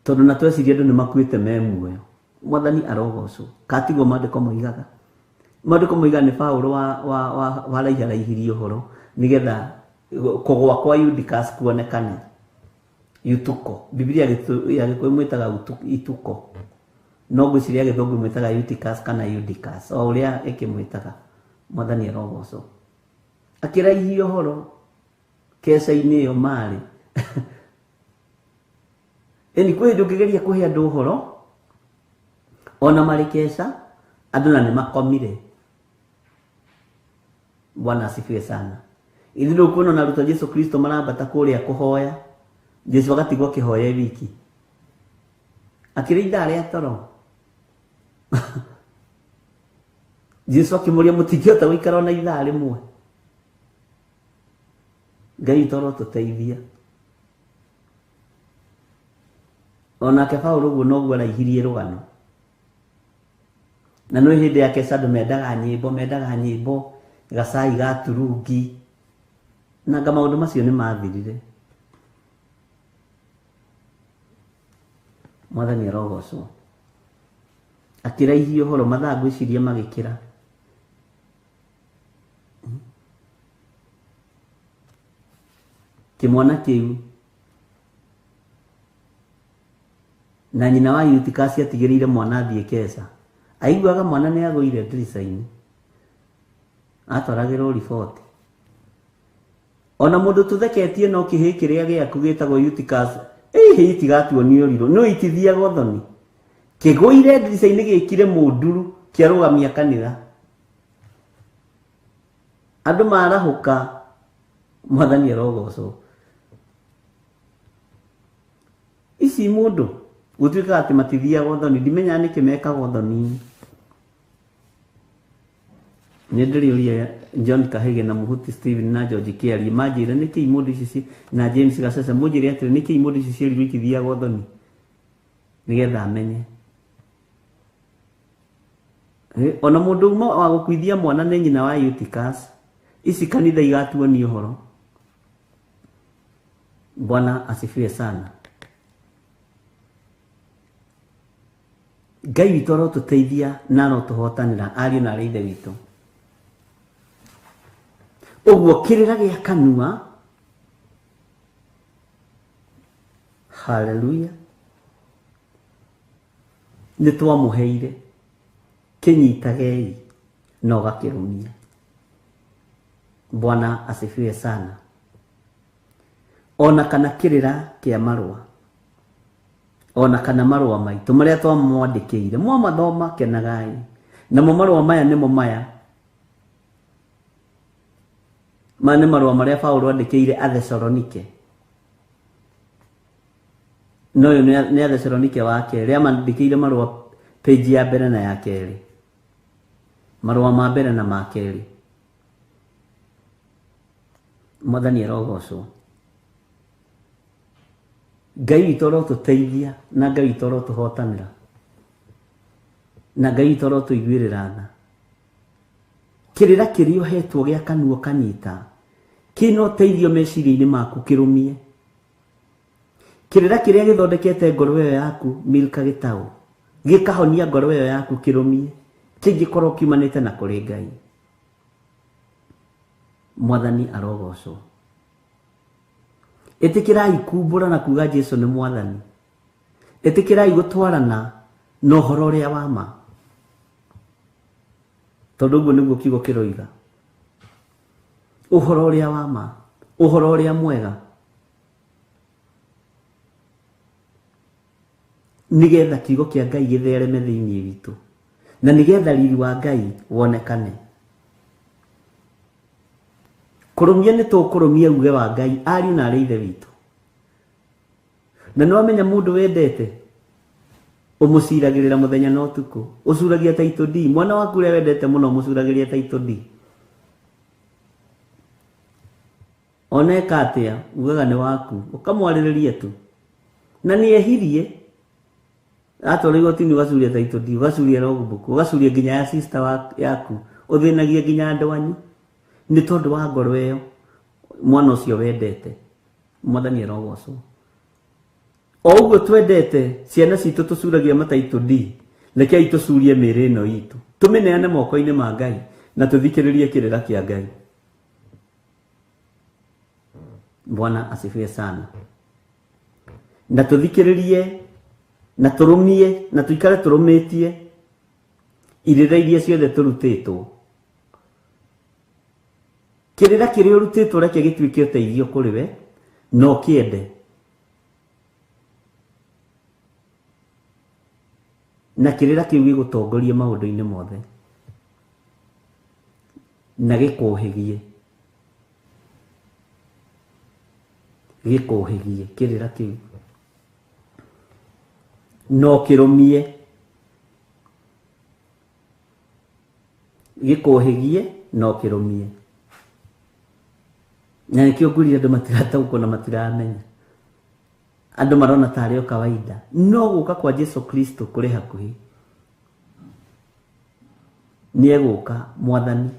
E: tondũ na tweciria andũ nĩ makuĩte me muoyo. Mwathani arogocwo. Katiguo maandĩko moigaga. Maandĩko moigaga nĩ Paũlũ waraiharaihirie ũhoro nĩgetha kũgwa kwa Eutychus kuonekane. Eutuko. Biblia ya Gĩkũyũ mwĩtaga Ituko. No ngwĩciria Gĩthũngũ mwĩtaga Eutychus kana Eutychus, o ũrĩa ĩkĩmwĩtaga. Mwathani arogocwo. Akĩraihia ũhoro keca-inĩ ĩyo marĩ. Ĩni kwĩ hĩndĩ ũngĩgeria kũhe andũ ũhoro ona marĩ keca andũ na nĩ makomire. Bwana asifiwe sana. Ithuĩ ndũkuona ona arutwo a Jesu Kristo marambata kũrĩa kũhoya, Jesu agatigwo akĩhoya e wiki, akĩrĩ ithaa rĩa toro. Jesu akĩmũria mũtingĩhota gũikara ona ithaa rĩmwe. Ngai witũ arotũteithia. Onake Paulo ũguo noguo araihirie rũgano. Na nĩ hĩndĩ ya keca andũ mendaga nyĩmbo, mendaga nyĩmbo, gacai ga turungi, na anga maũndũ macio nĩ mathirire. Mwathani arogocwo. Akĩraihia ũhoro mathaa ngwĩciria magĩkĩra. Kĩmwana kĩu na nyina wa Eutychus atigĩrĩire mwana athiĩ keca. Aiguaga mwana nĩ agũire ndirica-inĩ, atwaragĩrwo riboti. Ona mũndũ tũtheketie no kĩhĩ kĩrĩa gĩaku gĩtagwo Eutychus, ĩhĩ itigatuonio ũrirũ, no itithiaga ũthoni. Kĩgũire ndirica-inĩ gĩkire mũnduru kĩarũgamia kanitha. Andũ marahũka, Mwathani arogocwo. Ici mũndũ gũtuĩkaga atĩ matithiaga ũthoni, ndimenyaga nĩkĩ mekaga ũthoni. Nĩ ndĩrĩũria John Kahige na Mũhuti Steven na George Kĩarie manjĩre nĩkĩ imũndũ ici na James Gacece mũnjĩre atĩrĩ nĩkĩ imũndũ ici cierirwo itithiaga ũthoni, nĩgetha amenye. Ona mũndũ ũmwe wa gũkuithia mwana nĩ nyina wa Eutychus, ici kanitha igatuonia ũhoro. Bwana asifiwe sana. Ngai witũ arotũteithia na arotũhotanĩra ariũ na aarĩ a Ithe witũ. Ũguo kĩrĩra gĩa kanua, haleluya, nĩ twamũheire, kĩnyitagei na ũgakĩrũmia. Bwana asifiwe sana. Ona kana kĩrĩra kĩa marũa, ona kana marũa maitũ marĩa twamwandĩkĩire, mwamathoma kenagai. Namo marũa maya nĩmo maya. Maya nĩ marũa marĩa Paulo andĩkĩire Athesalonike. No ũyũ nĩ Athesalonike wa kerĩ, amandĩkĩire marũa page ya mbere na ya kerĩ. Marũa ma mbere na ma kerĩ. Mwathani arogocwo. Ngai witũ arotũteithia na Ngai witũ arotũhotanĩra na Ngai witũ arotũiguĩrĩra tha. Kĩrĩra kĩrĩa ũhetwo gĩa kanua kanyita kĩna ũteithio meciria-inĩ maku kĩrũmie. Kĩrĩra kĩrĩa gĩthondekete ngoro ĩyo yaku Milka Gĩtaũ gĩkahonia ngoro ĩyo yaku kĩrũmie, kĩngĩkorwo kiumanĩte na kũrĩ Ngai. Mwathani arogocwo. Ĩtĩkĩrai kumbũra na kuga Jesu nĩ Mwathani. Ĩtĩkĩrai gũtwarana na ũhoro ũrĩa wa ma, tondũ ũguo nĩguo kiugo kĩroiga. Ũhoro ũrĩa wa ma, ũhoro ũrĩa mwega, nĩgetha kiugo kĩa Ngai gĩthereme thĩinĩ witũ, na nĩgetha riri wa Ngai wonekane. Kũrũmia nĩ tũkũrũmia uge wa Ngai ariũ na aarĩ a Ithe witũ. Na nĩ wamenya mũndũ wendete ũmũciragĩrĩra mũthenya na ũtukũ, ũcuragia title D. Mwana waku ũrĩa wendete mũno ũmũcuragĩria title D. Ona eka atĩa ugaga nĩ waku, ũkamwarĩrĩria tu. Na nĩ ehirie atwara igoti-inĩ ũgacuria title D, ũgacuria logbook, ũgacuria nginya ya sister yaku, ũthĩnagia nginya andũ anyu nĩ tondũ wa ngoro ĩyo mwana ũcio wendete. Mwathani arogocwo. O ũguo twendete ciana citũ tũcuragia mataitũ D, rekei tũcurie mĩĩrĩ ĩno itũ, tũmĩneane moko-inĩ ma Ngai na tũthikĩrĩrie kĩrĩra kĩa Ngai. Bwana asifiwe sana. Na tũthikĩrĩrie na tũrũmie na tũikare tũrũmĩtie irĩra iria ciothe tũrutĩtwo. Kĩrĩra kĩrĩa ũrutĩtwo reke gĩtuĩke ũteithio kũrĩ we na ũkĩende. Na kĩrĩra kĩu gĩgũtongorie maũndũ-inĩ mothe na gĩkũhĩgie, gĩkũhĩgie kĩrĩra kĩu no kĩrũmie, gĩkũhĩgie no kĩrũmie. Na nĩkĩo ngwĩrire andũ matirataũkwo na matiramenya, andũ marona tarĩ o kawaida, no gũka kwa Jesu Kristo kũrĩ hakuhĩ. Nĩ egũka mwathani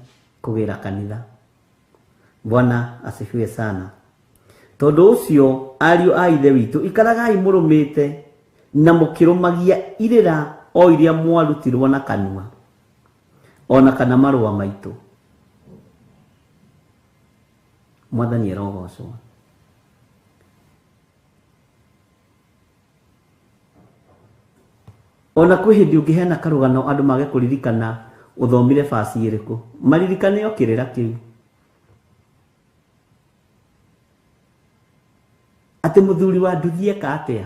E: kũgĩra kanitha. Bwana asifiwe sana. Tondũ ũcio ariũ a ithe witũ, ikaragai mũrũmĩte na mũkĩrũmagia irĩra o iria mwarutirwo na kanua ona kana marũa maitũ. Mwathani arogocwo. Ona kwĩ hĩndĩ ũngĩheana karũgano andũ mage kũririkana ũthomire basi ĩrĩkũ, maririkane o kĩrĩra kĩu atĩ mũthuri wa nduthi eka atĩa.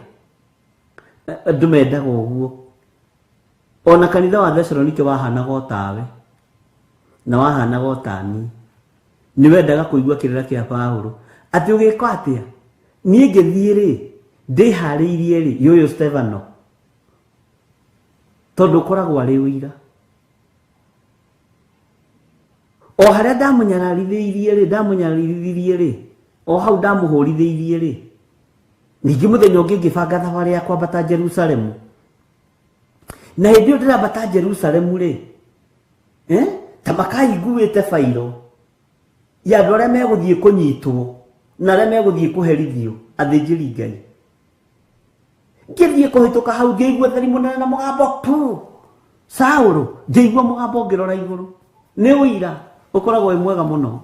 E: Andũ mendaga ũguo. Ona kanitha wa Thesalonike wahanaga o tawe na wahanaga o tani, nĩ wendaga kũigua kĩrĩra kĩa Paũlũ atĩ ũgĩka atĩa, niĩ ngĩthiĩ rĩ ndĩharĩirie rĩ yũyũ Stefano, tondũ ũkoragwo arĩ ũira. O harĩa ndamũnyararithĩirie rĩ, ndamũnyararithirie rĩ, o hau ndamũhũrithĩirie rĩ, ningĩ mũthenya ũngĩ ngĩbanga thabarĩ ya kwambata Jerusalemu. Na hĩndĩ ĩyo ndĩrambata Jerusalemu rĩ, ta makaiguĩte bairo ya andũ arĩa megũthiĩ kũnyitwo na arĩa megũthiĩ kũherithio athĩnjĩri Ngai. Ngĩthiĩ kũhĩtũka hau ngĩigua theri mũnene na mũgambo pu Saũlũ, ngĩigua mũgambo ngĩrora igũrũ. Nĩ ũira ũkoragwo wĩ mwega mũno.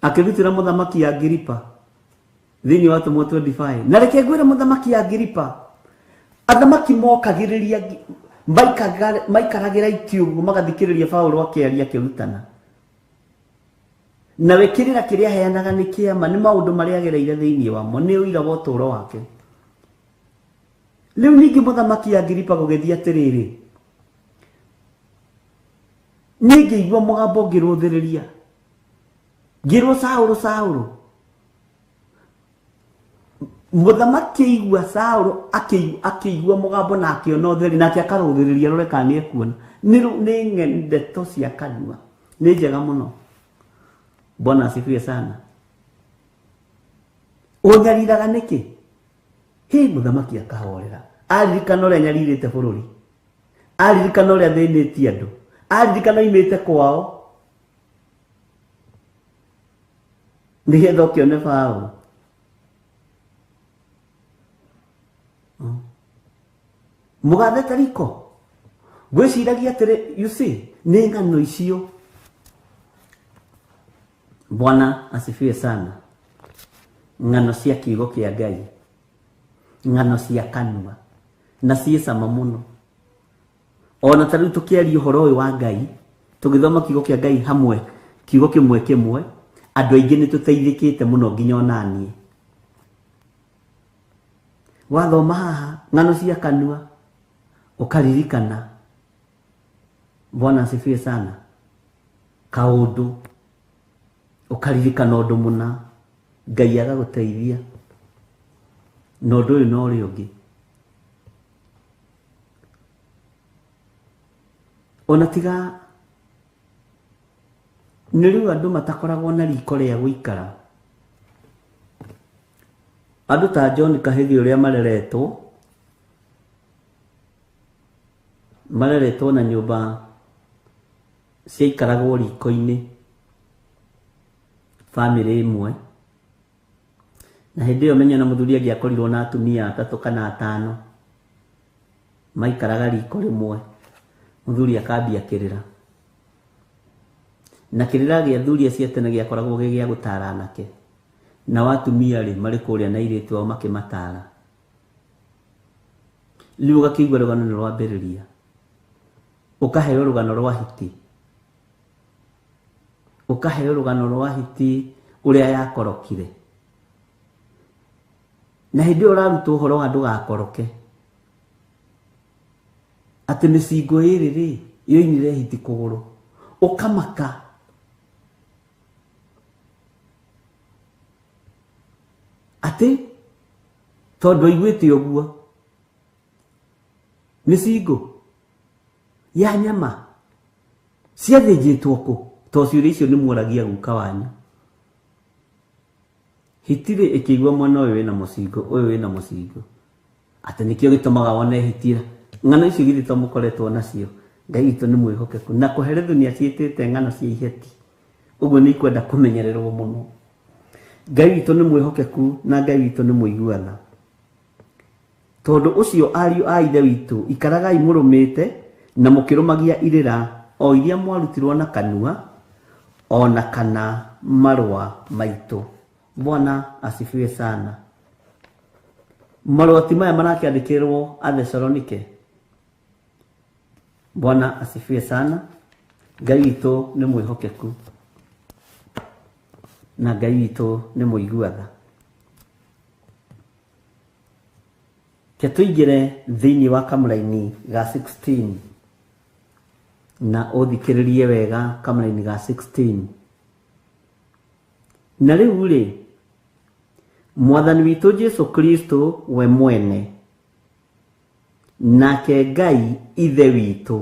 E: Akĩrutĩra mũthamaki Agiripa thĩinĩ wa Atũmwo 25. Na reke ngwĩre mũthamaki Agiripa, athamaki mokagĩrĩria maikaragĩra itĩ ũguo magathikĩrĩria Paũlũ akĩaria akĩrutana. Nawe kĩrĩra kĩrĩa aheanaga nĩ kĩama, nĩ maũndũ marĩa agereire thĩinĩ wamo, nĩ ũira wa ũtũũro wake. Rĩu ningĩ mũthamaki Agiripa gũgĩthiĩ atĩrĩrĩ, niĩ ngĩigua mũgambo ngĩrũthĩrĩria, ngĩrwo Saũlũ, Saũlũ. Mũthamaki aigua Saũlũ akĩigua mũgambo na akĩona ũtheri, nake akarũthĩrĩria rore kana nĩ ekuona. Nĩ ndeto cia kanua, nĩ njega mũno. Bwana asifiwe sana. Ũnyariraga nĩkĩ? Hĩ, mũthamaki akahorera. Aririkana ũrĩa nyarirĩte bũrũri, aririkana ũrĩa thĩnĩtie andũ, aririkana oimĩte kwao nĩgetha ũkĩone Paũlũ. Mũgathe Tariko, ngwĩciragia atĩrĩ, you see, nĩ ng'ano icio. Bwana asifiwe sana. Ng'ano cia kiugo kĩa Ngai, ng'ano cia kanua, na ciĩ cama mũno. Ona ta rĩu tũkĩaria ũhoro ũyũ wa Ngai, tũgĩthoma kiugo kĩa Ngai hamwe, kiugo kĩmwe kĩmwe, andũ aingĩ nĩ tũteithĩkĩte mũno nginya ona niĩ. Wathoma haha ng'ano cia kanua ũkaririkana. Bwana asifiwe sana. Kaũndũ ũkaririkana ũndũ mũna, Ngai agagũteithia na ũndũ ũyũ na ũrĩa ũngĩ. Ona tiga nĩ rĩu andũ matakoragwo na riko rĩa gũikara. Andũ ta John Kahĩgi ũrĩa mareretwo, mareretwo na nyũmba ciaikaragwo riko-inĩ, bamĩrĩ ĩmwe. Na hĩndĩ ĩyo menya na mũthuri angĩakorirwo na atumia atatũ kana atano, maikaraga riko rĩmwe, mũthuri akambia kĩrĩra. Na kĩrĩra gĩa athuri acio a tene gĩakoragwo gĩ gĩa gũtara anake, nao atumia rĩ marĩ kũrĩa na airĩtu ao makĩmatara. Rĩu ũgakĩigua rũgano nĩ rwambĩrĩria, ũkaheo rũgano rwa hiti, ũkaheo rũgano rwa hiti ũrĩa yakorokire. Na hĩndĩ ĩyo ũrarutwo ũhoro wa ndũgakoroke, Atĩ mĩcingo ĩrĩ rĩ yoinire hiti kũgũrũ ũkamaka. Atĩ tondũ aiguĩte ũguo mĩcingo ya nyama ciathĩnjĩtwo kũ? To ciũria icio nĩ muoragia guka wanyu. Hiti rĩ ĩkĩigua mwena ũyũ wĩna mũcingo, ũyũ wĩna mũcingo, atĩ nĩkĩo gĩtũmaga wone hiti. Ng'ano icio githĩ to mũkoretwo nacio? Ngai witũ nĩ mwĩhokeku na kũherethu nĩ aciĩtĩte ng'ano cia iheti, ũguo nĩ ikwenda kũmenyererwo mũno. Ngai witũ nĩ mwĩhokeku na Ngai witũ nĩ mũiguana. Tondũ ũcio ariũ a ithe witũ, ikaragai mũrũmĩte na mũkĩrũmagia irĩra o iria mwarutirwo na kanua ona kana marũa maitũ. Bwana asifiwe sana. Marũa ti maya marakĩandĩkĩrwo Athesalonike. Bwana asifiwe sana. Ngai witũ nĩ mwĩhokeku na Ngai witũ nĩ mũiguatha. Ke tũingĩre thĩinĩ wa kamũraini ga 16 na ũthikĩrĩrie wega kamũraini ga 16. Na rĩu rĩ, Mwathani witũ Jesu Kristo we mwene nake Ngai ithe witũ,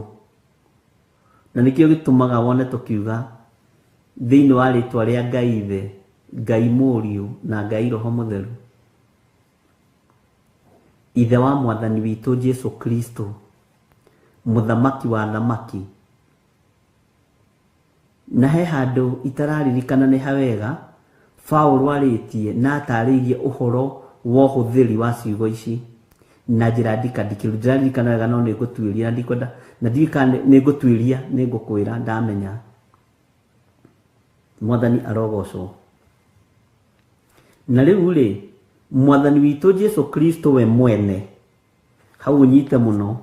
E: na nĩkĩo gĩtũmaga wone tũkiuga thĩinĩ wa rĩtwa rĩa Ngai ithe, Ngai mũriũ na Ngai Roho Mũtheru, ithe wa Mwathani witũ Jesu Kristo, mũthamaki wa thamaki. Na he handũ itararirikana nĩ hawega Paũlũ arĩtie na atarĩirie ũhoro wa ũhũthĩri wa ciugo ici na njĩra ndikandikĩru. Ndiraririkana wega no nĩ ngũtuĩria na ndikwenda na ndiũĩ kana nĩ ngũtuĩria nĩ ngũkwĩra ndamenya. Mwathani arogocwo. Na rĩu rĩ, Mwathani witũ Jesu Kristo we mwene, hau ũnyite mũno,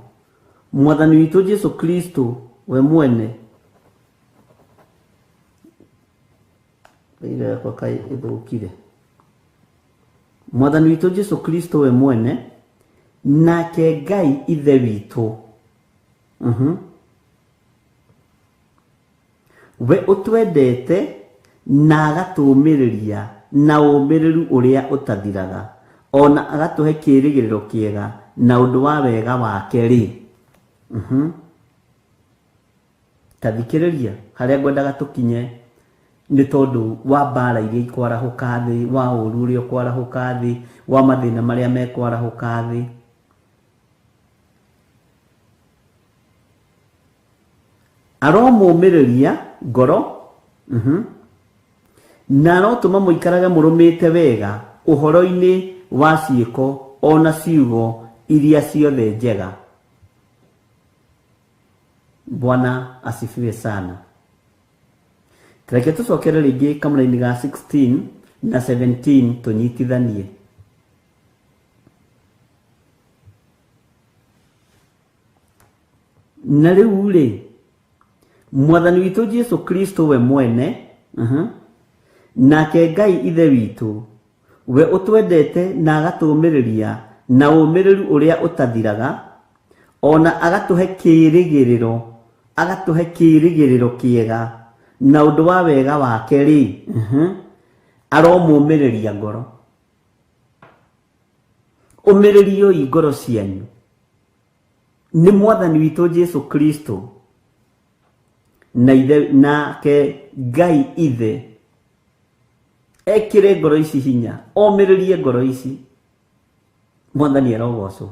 E: Mwathani witũ Jesu Kristo we mwene, ĩra yakwa kaĩ ĩthũkire. Mwathani witũ Jesu Kristo we mwene nake Ngai ithe witũ, we ũtwendete na agatũũmĩrĩria na ũũmĩrĩru ũrĩa ũtathiraga, ona agatũhe kĩĩrĩgĩrĩro kĩega na ũndũ wa wega wake rĩ. Ta thikĩrĩria harĩa ngwendaga tũkinye nĩ tondũ wa mbara iria ikwarahũka thĩ, wa ũũru ũrĩa ũkwarahũka thĩ, wa mathĩna marĩa mekwarahũka thĩ. Aromũmĩrĩria ngoro, na arotũma mũikarage mũrũmĩte wega ũhoro-inĩ wa ciĩko ona ciugo iria ciothe njega. Bwana asifiwe sana. Reke tũcokere rĩngĩ kamũraini ga 16 na 17 tũnyitithanie. Na rĩu rĩ, Mwathani witũ Jesu Kristo we mwene, nake Ngai ithe witũ, we ũtwendete na agatũũmĩrĩria na ũũmĩrĩru ũrĩa ũtathiraga, ona agatũhe kĩĩrĩgĩrĩro, agatũhe kĩĩrĩgĩrĩro kĩega na ũndũ wa wega wake rĩ, aromũmĩrĩria ngoro. Ũmĩrĩrioi ngoro cianyu nĩ Mwathani witũ Jesu Kristo na ithe nake Ngai ithe ekĩre ngoro ici hinya, omĩrĩrie ngoro ici. Mwathani arogocwo.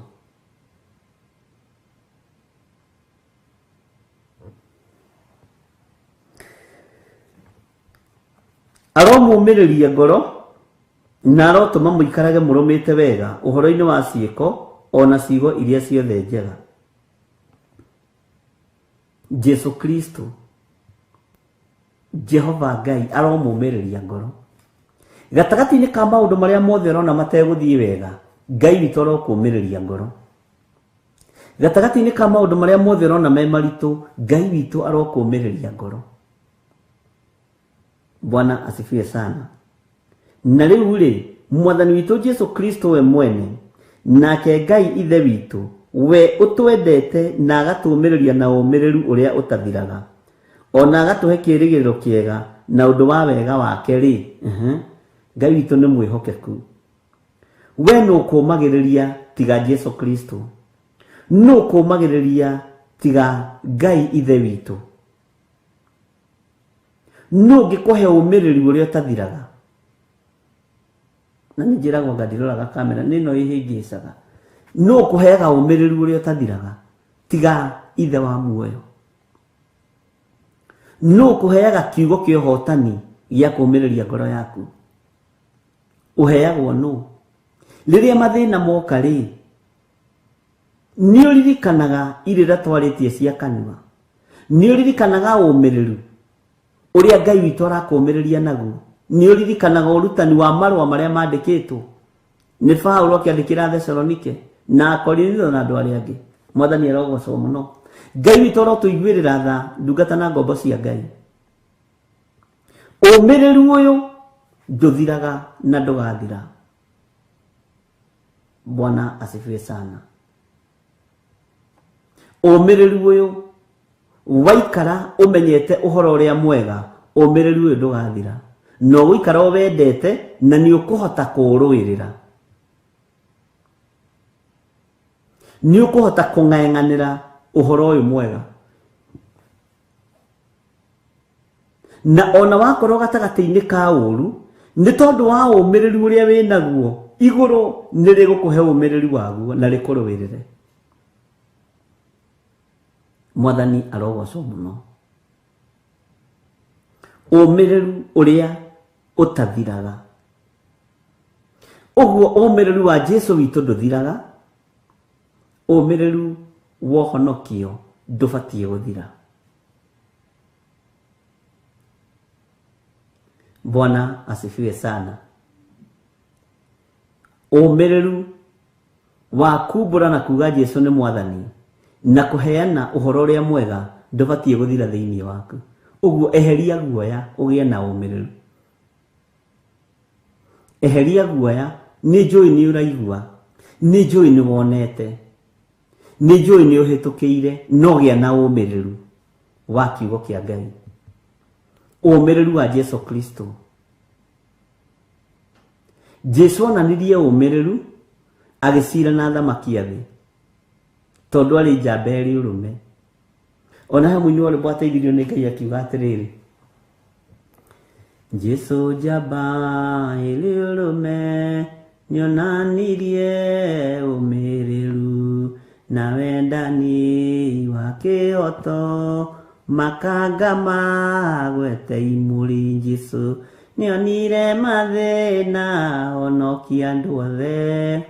E: Aromũmĩrĩria ngoro na arotũma mũikarage mũrũmĩte wega ũhoro-inĩ wa ciĩko ona ciugo iria ciothe njega. Jesu Kristo Jehova Ngai aromũmĩrĩria ngoro gatagatĩ-inĩ ka maũndũ marĩa mothe ũrona mategũthiĩ wega. Ngai witũ arokũmĩrĩria ngoro gatagatĩ-inĩ ka maũndũ marĩa mothe ũrona me maritũ. Ngai witũ arokũmĩrĩria ngoro. Bwana asifiwe sana. Na rĩu rĩ, Mwathani witũ Jesu Kristo we mwene nake Ngai ithe witũ We ũtwendete na agatũũmĩrĩria na ũmĩrĩru ũrĩa ũtathiraga, ona agatũhe kĩĩrĩgĩrĩro kĩega na ũndũ wa wega wake-rĩ, Ngai witũ nĩ mwĩhokeku. We nũ ũkũũmagĩrĩria tiga Jesu Kristo? Nũ ũkũũmagĩrĩria tiga Ngai Ithe witũ? Nũ ũngĩkũhe ũmĩrĩru ũrĩa ũtathiraga? Na nĩ njĩragwo anga ndiroraga kamera, nĩ ĩno ĩhĩngĩcaga. Nũ ũkũheaga ũmĩrĩru ũrĩa ũtathiraga tiga Ithe wa muoyo? Nũ ũkũheaga kiugo kĩa ũhotani gĩa kũũmĩrĩria ngoro yaku? Ũheagwo nũ? Rĩrĩa mathĩna moka rĩ, nĩ ũririkanaga irĩra twarĩtie cia kanua? Nĩ ũririkanaga ũmĩrĩru ũrĩa Ngai witũ arakũũmĩrĩria naguo? Nĩ ũririkanaga ũrutani wa marũa marĩa mandĩkĩtwo nĩ Paulo akĩandĩkĩra Thesalonike na Akorinitho na andũ arĩa angĩ? Mwathani arogocwo mũno. Ngai witũ arotũiguĩrĩra tha, ndungata na ngombo cia Ngai. Ũmĩrĩru ũyũ ndũthiraga na ndũgathira. Bwana asifiwe sana. Ũmĩrĩru ũyũ waikara ũmenyete ũhoro ũrĩa mwega, ũmĩrĩru ũyũ ndũgathira, na ũgũikara ũwendete na nĩ ũkũhota kũũrũĩrĩra, nĩ ũkũhota kũng'eng'anĩra ũhoro ũyũ mwega. Na ona wakorwo gatagatĩ-inĩ ka ũru, nĩ tondũ wa ũmĩrĩru ũrĩa wĩ naguo, igũrũ nĩ rĩgũkũhe ũmĩrĩru waguo na rĩkũrũĩrĩre. Mwathani arogocwo mũno. Ũmĩrĩru ũrĩa ũtathiraga. Ũguo ũmĩrĩru wa Jesu witũ ndũthiraga, ũmĩrĩru wa ũhonokio ndũbatiĩ gũthira. Bwana asifiwe sana. Ũmĩrĩru wa kumbũra na kuga Jesu nĩ Mwathani na kũheana ũhoro ũrĩa mwega ndũbatiĩ gũthira thĩinĩ waku. Ũguo eheria guoya ũgĩe na ũmĩrĩru. Eheria guoya, nĩ njũĩ nĩ ũraigua, nĩ njũĩ nĩ wonete, nĩ njũĩ nĩ ũhĩtũkĩire, no gĩa na ũmĩrĩru wa kiugo kĩa Ngai, ũmĩrĩru wa Jesu Kristo. Jesu onanirie ũmĩrĩru agĩcira na athamaki a thĩ, tondũ arĩ njamba ĩrĩ ũrũme. Ona he mũini wa rwĩmbo ateithirio nĩ Ngai akiuga atĩrĩrĩ, Jesu njamba ĩrĩ ũrũme nĩonanirie ũmĩrĩru na wendani wa kĩhoto, makanga magwete imũrĩ. Jesu nĩonire mathĩna honokia andũ othe,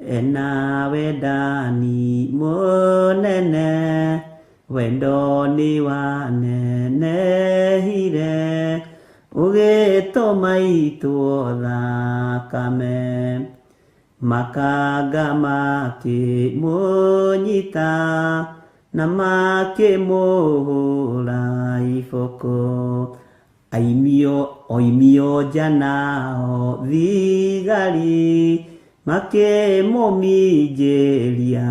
E: ena wendani mũnene, wendo nĩ wanenehire ũgĩtũma itwo thakame, makanga makĩmũnyita na makĩmũhũra iboko, aimio oimio nja nao thigari makĩmũminjĩria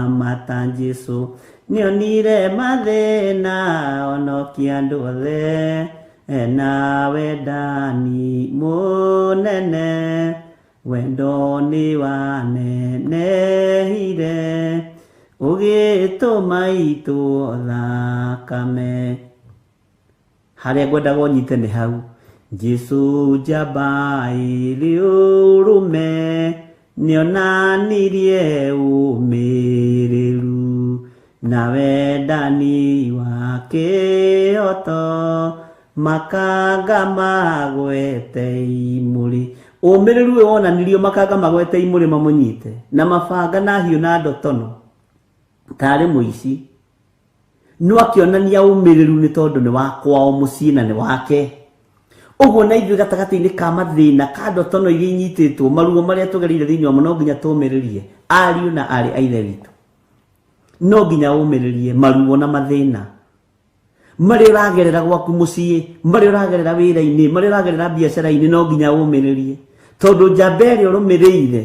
E: mata. Jesu nĩonire mathĩna honokia andũ othe, ena wendani mũnene, wendo nĩ wanenehire ũgĩtũma itwo thakame. Harĩa ngwendaga ũnyite nĩ hau. Jesu njamba ĩrĩ ũrũme nĩonanirie ũmĩrĩru na wendani wa kĩhoto, makanga magwete imũrĩ. Ũmĩrĩru ũyũ wonanirio makanga magwete imũrĩ mamũnyite na mabanga na hiũ na ndotono tarĩ mũici, no akĩonania ũmĩrĩru nĩ tondũ nĩ wa kwao mũciĩ na nĩ wake. Ũguo na ithuĩ gatagatĩ-inĩ ka mathĩna ka ndotono iria inyitĩtwo, maruo marĩa tũgereire thĩinĩ wamo, no nginya tũmĩrĩrie. Ariũ na aarĩ a Ithe witũ, no nginya ũmĩrĩrie maruo na mathĩna marĩa ũragerera gwaku mũciĩ, marĩa ũragerera wĩra-inĩ, marĩa ũragerera biacara-inĩ, no nginya ũmĩrĩrie, tondũ njamba ĩrĩa ũrũmĩrĩire,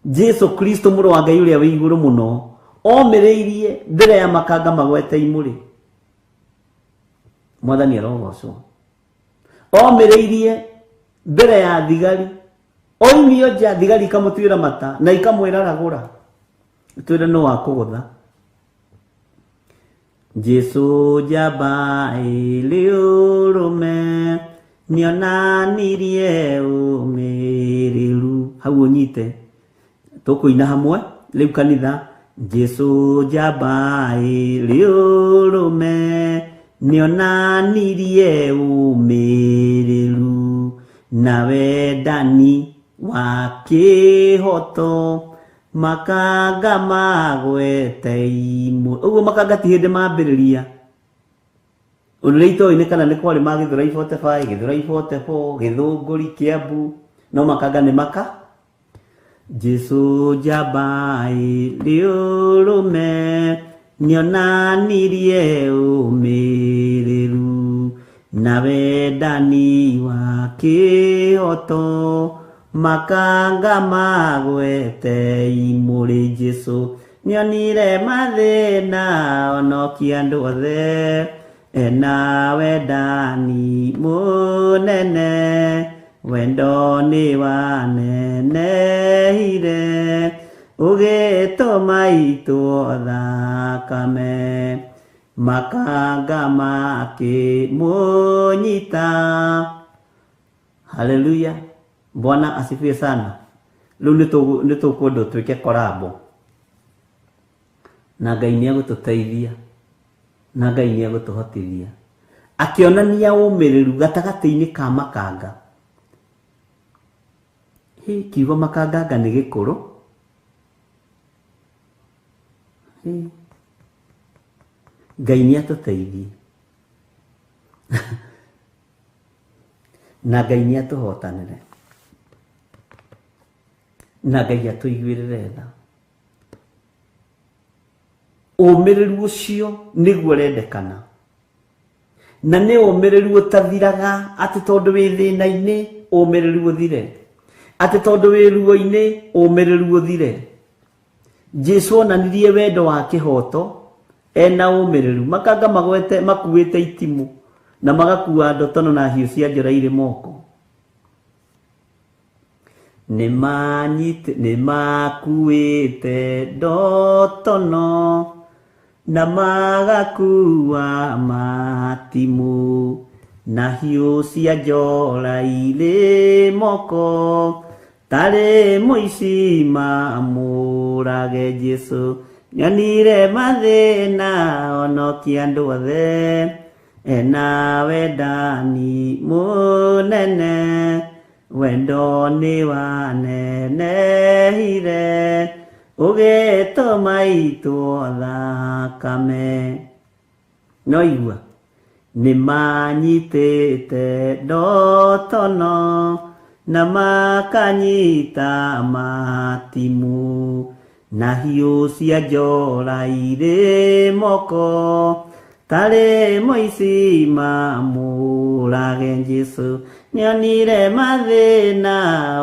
E: Jesu Kristo mũrũ wa Ngai ũrĩa wĩ igũrũ mũno, Omĩrĩirie mbere ya makanga magwete imũrĩ. Mwathani arogocwo. Omĩrĩirie mbere ya thigari. Oimio nja thigari ikamũtuĩra mata na ikamwĩra ragũra. Twĩre no wakũgũtha. Jesu njamba ĩrĩ ũrũme nĩonanirie ũmĩrĩru. Hau ũnyite tũkũina hamwe rĩu kanitha. Jesu njamba ĩrĩ ũrũme nĩonanirie ũmĩrĩru na wendani wa kĩhoto makanga magwete imwe. Ũguo makanga ti hĩndĩ mambĩrĩria. Ũndũ ũrĩa itoĩ nĩ kana nĩ kwarĩ ma Gĩthũrai 45, Gĩthũrai 44, Gĩthũngũri, Kĩambu, no makanga nĩ maka. Jesu njamba ĩrĩ ũrũme nĩonanirie ũmĩrĩru na wendani wa kĩhoto makanga magwete imũrĩ. Jesu nĩonire mathĩna onokia andũ othe ena wendani mũnene wendo nĩ wanenehire ũgĩtũma itwo thakame makanga makĩmũnyita. Haleluya, Bwana asifiwe sana. Rĩu nĩ tũkwenda twĩke korambo na Ngai nĩ egũtũteithia na Ngai nĩ egũtũhotithia. Akĩonania ũmĩrĩru gatagatĩ-inĩ ka makanga. Hĩ, kiugo makanganga nĩ gĩkũrũ. Hĩ, Ngai nĩ atũteithie na Ngai nĩ atũhotanĩre na Ngai atũiguĩrĩre tha. Ũmĩrĩru ũcio nĩguo ũrendekana, na nĩ ũmĩrĩru ũtathiraga atĩ tondũ wĩ thĩna-inĩ ũmĩrĩru ũthire, atĩ tondũ wĩ ruo-inĩ ũmĩrĩru ũthire. Jesu onanirie wendo wa kĩhoto ena ũmĩrĩru. Makanga magwete makuĩte itimũ na magakua ndotono na hiũ cia njora irĩ moko. Nĩmakuĩte ndotono na magakua matimũ na hiũ cia njora irĩ moko tarĩ mũici mamũrage. Jesu nĩonire mathĩna onokia andũ othe ena wendani mũnene wendo nĩ wanenehire ũgĩtũma itwo thakame. No igua nĩmanyitĩte ndotono na makanyita matimũ na hiũ cia njora irĩ moko tarĩ mũici mamũrage. Jesu nĩonire mathĩna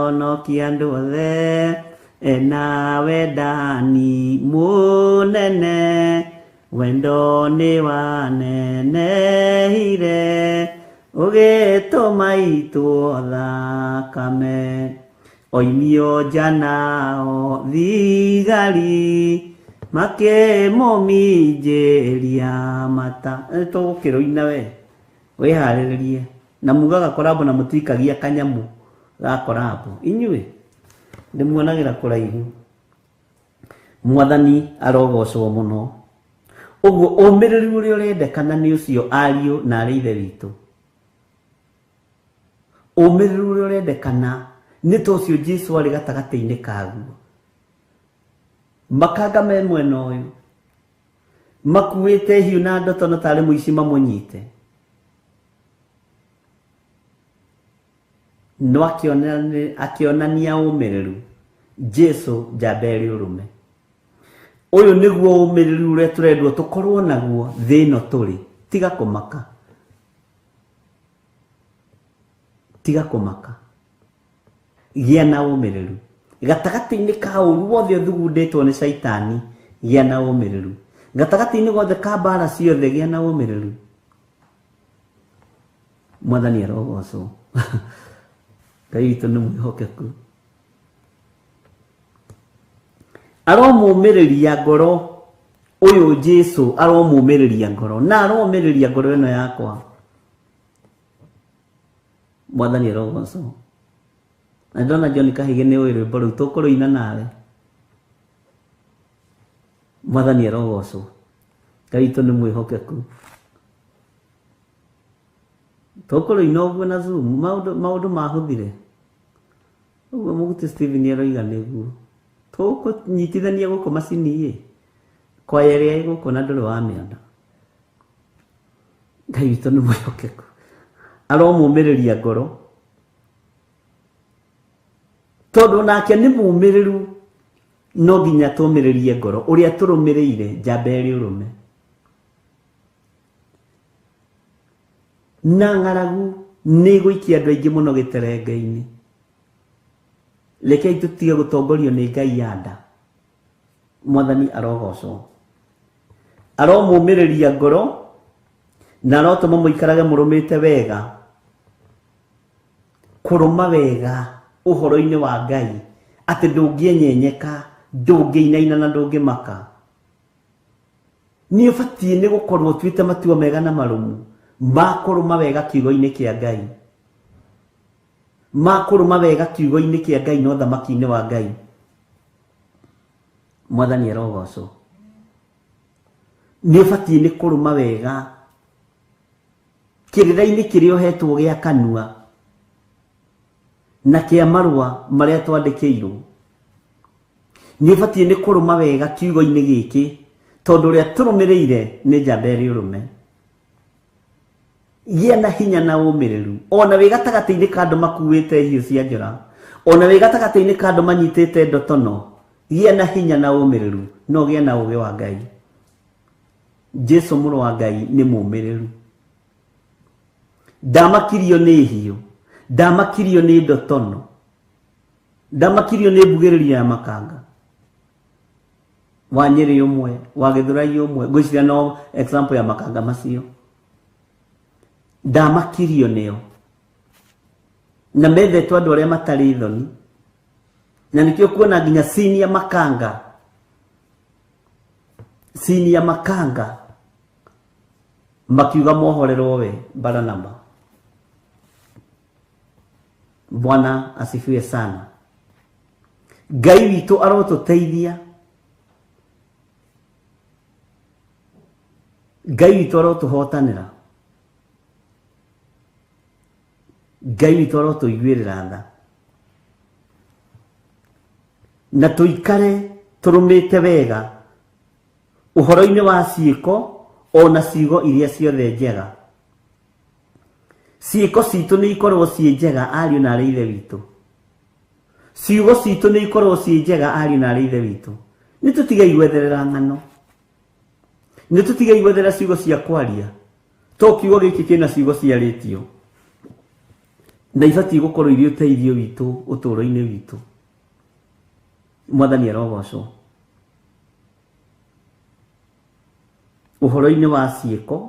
E: onokia andũ othe ena wendani mũnene wendo nĩ wanenehire ũgĩtũma itwo thakame. Oimio nja nao thigari makĩmũminjĩria mata. Tũgũkĩrũina we wĩharĩrĩrie na mugaga korambo na mũtikagia kanyamũ ga korambo. Inyuĩ ndĩmuonagĩra kũraihu. Mwathani arogocwo mũno. Ũguo ũmĩrĩru ũrĩa ũrendekana nĩ ũcio ariũ na arĩ ithe witũ. Ũmĩrĩru ũrĩa ũrendekana nĩ ta ũcio Jesu arĩ gatagatĩ-inĩ kaguo. Makanga me mwena ũyũ makuĩte hiũ na ndotono tarĩ mũici mamũnyite, no akĩonania ũmĩrĩru. Jesu njamba ĩrĩ ũrũme. Ũyũ nĩguo ũmĩrĩru ũrĩa tũrendwo tũkorwo naguo thĩ ĩno tũrĩ. Tiga kũmaka, tiga kũmaka, gĩa na ũmĩrĩru gatagatĩ-inĩ ka ũru wothe ũthugundĩtwo nĩ caitani. Gĩa na ũmĩrĩru gatagatĩ-inĩ gothe ka mbara ciothe, gĩa na ũmĩrĩru. Mwathani arogocwo. Ngai witũ nĩ mwĩhokeku. Aromũmĩrĩria ngoro ũyũ Jesu, aromũmĩrĩria ngoro na aromĩrĩria ngoro ĩno yakwa. Mwathani arogocwo. Na ndona John Kahige nĩ ũĩ rwĩmbo rũu tũkũrũina nawe. Mwathani arogocwo. Ngai witũ nĩ mwĩhokeku. Tũkũrũina ũguo na Zoom, maũndũ mahũthire ũguo. Mũguti Steven aroiga nĩguo tũkũnyitithania gũkũ macini ĩ kwaya ĩrĩa ĩ gũkũ na ndũrĩ wamĩona. Ngai witũ nĩ mwĩhokeku, aromũmĩrĩria ngoro tondũ nake nĩ mũmĩrĩru. No nginya tũmĩrĩrie ngoro ũrĩa tũrũmĩrĩire njamba ĩrĩ ũrũme na ng'aragu nĩ ĩgũikia andũ aingĩ mũno gĩterenge-inĩ. Rekei tũtige gũtongorio nĩ Ngai ya nda. Mwathani arogocwo, aromũmĩrĩria ngoro na arotũma mũikarage mũrũmĩte wega, kũrũma wega ũhoro-inĩ wa Ngai, atĩ ndũngĩenyenyeka, ndũngĩinaina na ndũngĩmaka. Nĩ ũbatiĩ nĩ gũkorwo ũtuĩte matua mega na marũmu ma kũrũma wega kiugo-inĩ kĩa Ngai, ma kũrũma wega kiugo-inĩ kĩa Ngai na ũthamaki-inĩ wa Ngai. Mwathani arogocwo. Nĩ ũbatiĩ nĩ kũrũma wega kĩrĩra-inĩ kĩrĩa ũhetwo gĩa kanua na kĩa marũa marĩa twandĩkĩirwo. Nĩ ũbatiĩ nĩ kũrũma wega kiugo-inĩ gĩkĩ tondũ ũrĩa tũrũmĩrĩire nĩ njamba ĩrĩ ũrũme. Gĩa na hinya na ũmĩrĩru ona wĩ gatagatĩ-inĩ ka andũ makuĩte hiũ cia njora, ona wĩ gatagatĩ-inĩ ka andũ manyitĩte ndotono. Gĩa na hinya na ũmĩrĩru no gĩa na ũũgĩ wa Ngai. Jesu mũrũ wa Ngai nĩ mũmĩrĩru. Ndamakirio nĩ hiũ, ndamakirio nĩ ndotono, ndamakirio nĩ mbugĩrĩrio ya makanga. Wa Nyĩrĩ ũmwe, wa Gĩthũrai ũmwe, ngwĩciria no example ya makanga macio. Ndamakirio nĩo na mendetwo andũ arĩa matarĩ thoni, na nĩkĩo kuona nginya senior makanga, senior makanga makiuga mohorerwo we Baranaba. Bwana asifiwe sana. Ngai witũ arotũteithia, Ngai witũ arotũhotanĩra, Ngai witũ arotũiguĩrĩra tha na tũikare tũrũmĩte wega ũhoro-inĩ wa ciĩko ona ciugo iria ciothe njega. Ciĩko citũ nĩ ikorwo ciĩ njega ariũ na arĩ ithe witũ. Ciugo citũ nĩ ikorwo ciĩ njega ariũ na arĩ ithe witũ. Nĩ tũtigei gwetherera ng'ano, nĩ tũtigei gwetherera ciugo cia kwaria, to kiugo gĩkĩ kĩna ciugo ciarĩtio na ibatiĩ gũkorwo irĩ ũteithio witũ ũtũũro-inĩ witũ. Mwathani arogocwo. Ũhoro-inĩ wa ciĩko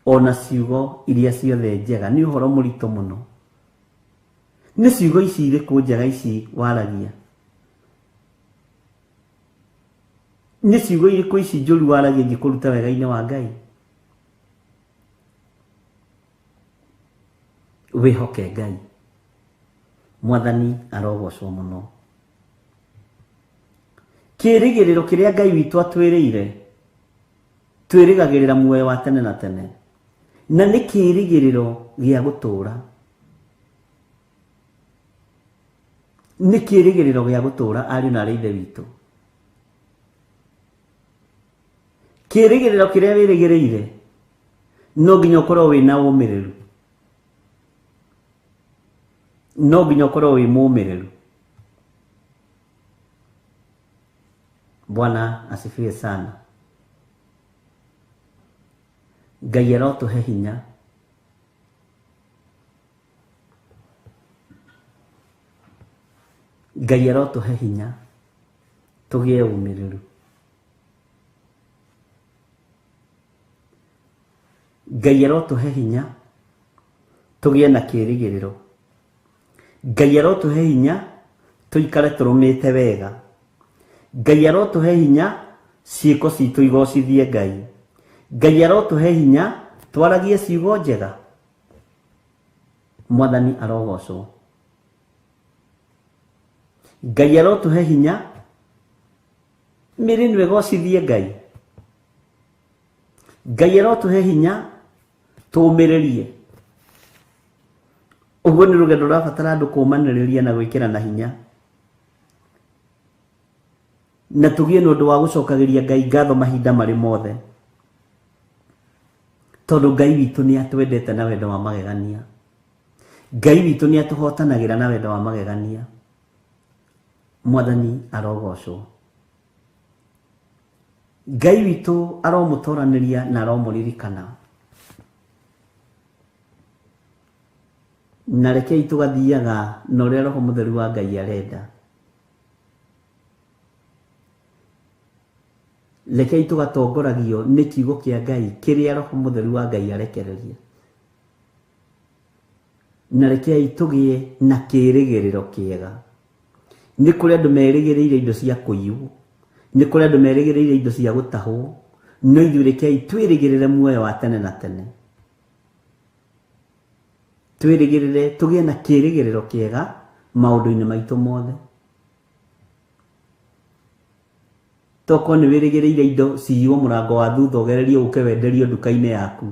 E: ona ciugo iria ciothe njega nĩ ũhoro mũritũ mũno. Nĩ ciugo ici irĩkũ njega ici waragia? Nĩ ciugo irĩkũ ici njũru waragia ingĩkũruta wega-inĩ wa Ngai? Wĩhoke Ngai. Mwathani arogocwo mũno. Kĩĩrĩgĩrĩro kĩrĩa Ngai witũ atwĩrĩire, twĩrĩgagĩrĩra muoyo wa tene na tene, na nĩ kĩĩrĩgĩrĩro gĩa gũtũũra, nĩ kĩĩrĩgĩrĩro gĩa gũtũũra ariũ na arĩ ithe witũ. Kĩĩrĩgĩrĩro kĩrĩa wĩrĩgĩrĩire no nginya ũkorwo wĩna ũmĩrĩru, no nginya ũkorwo wĩ mũmĩrĩru. Bwana asifiwe sana. Ngai arotũhe hinya, Ngai arotũhe hinya tũgĩe ũmĩrĩru. Ngai arotũhe hinya tũgĩe na kĩĩrĩgĩrĩro. Ngai arotũhe hinya tũikare tũrũmĩte wega. Ngai arotũhe hinya ciĩko citũ igocithie Ngai. Ngai arotũhe hinya twaragie ciugo njega. Mwathani arogocwo. Ngai arotũhe hinya mĩĩrĩ ĩno ĩgocithie Ngai. Ngai arotũhe hinya tũũmĩrĩrie. Ũguo nĩ rũgendo rũrabatara andũ kũũmanĩrĩria na gwĩkĩrana hinya, na tũgĩe na ũndũ wa gũcokagĩria Ngai ngatho mahinda marĩ mothe, tondũ Ngai witũ nĩ atwendete na wendo wa magegania. Ngai witũ nĩ atũhotanagĩra na wendo wa magegania. Mwathani arogocwo. Ngai witũ aromũtoranĩria na aromũririkana. Na rekei tũgathiaga na ũrĩa Roho Mũtheru wa Ngai arenda. Rekei tũgatongoragio nĩ kiugo kĩa Ngai kĩrĩa Roho Mũtheru wa Ngai arekereria. Na rekei tũgĩe na kĩĩrĩgĩrĩro kĩega. Nĩ kũrĩ andũ merĩgĩrĩire indo cia kũiywo, nĩ kũrĩ andũ merĩgĩrĩire indo cia gũtahwo, no ithuĩ rekei twĩrĩgĩrĩre muoyo wa tene na tene. Twĩrĩgĩrĩre tũgĩe na kĩĩrĩgĩrĩro kĩega maũndũ-inĩ maitũ mothe. Tokorwo nĩ wĩrĩgĩrĩire indo ciywo mũrango wa thutha ũgererie ũke wenderio nduka-inĩ yaku,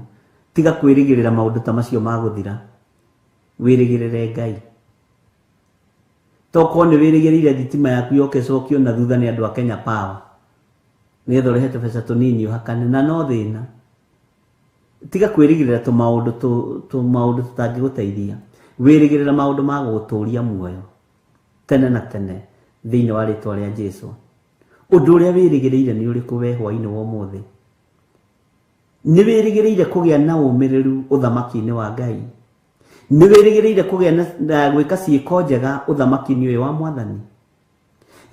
E: tiga kwĩrĩgĩrĩra maũndũ ta macio ma gũthira. Wĩrĩgĩrĩre Ngai. Tokorwo nĩ wĩrĩgĩrĩire thitima yaku yoke ĩcokio na thutha nĩ andũ a Kenya Power, nĩgetha ũrĩhe tũbeca tũnini ũhakane, na no thĩna. Tiga kwĩrĩgĩrĩra tũmaũndũ tũmaũndũ tũtangĩgũteithia. Wĩrĩgĩrĩra maũndũ ma gũgũtũria muoyo tene na tene thĩinĩ wa rĩtwa rĩa Jesu. Ũndũ ũrĩa wĩrĩgĩrĩire nĩ ũrĩkũ we hwaĩ-inĩ wa ũmũthĩ? Nĩ wĩrĩgĩrĩire kũgĩa na ũmĩrĩru ũthamaki-inĩ wa Ngai? Nĩ wĩrĩgĩrĩire kũgĩa na gwĩka ciĩko njega ũthamaki-inĩ ũyũ wa Mwathani?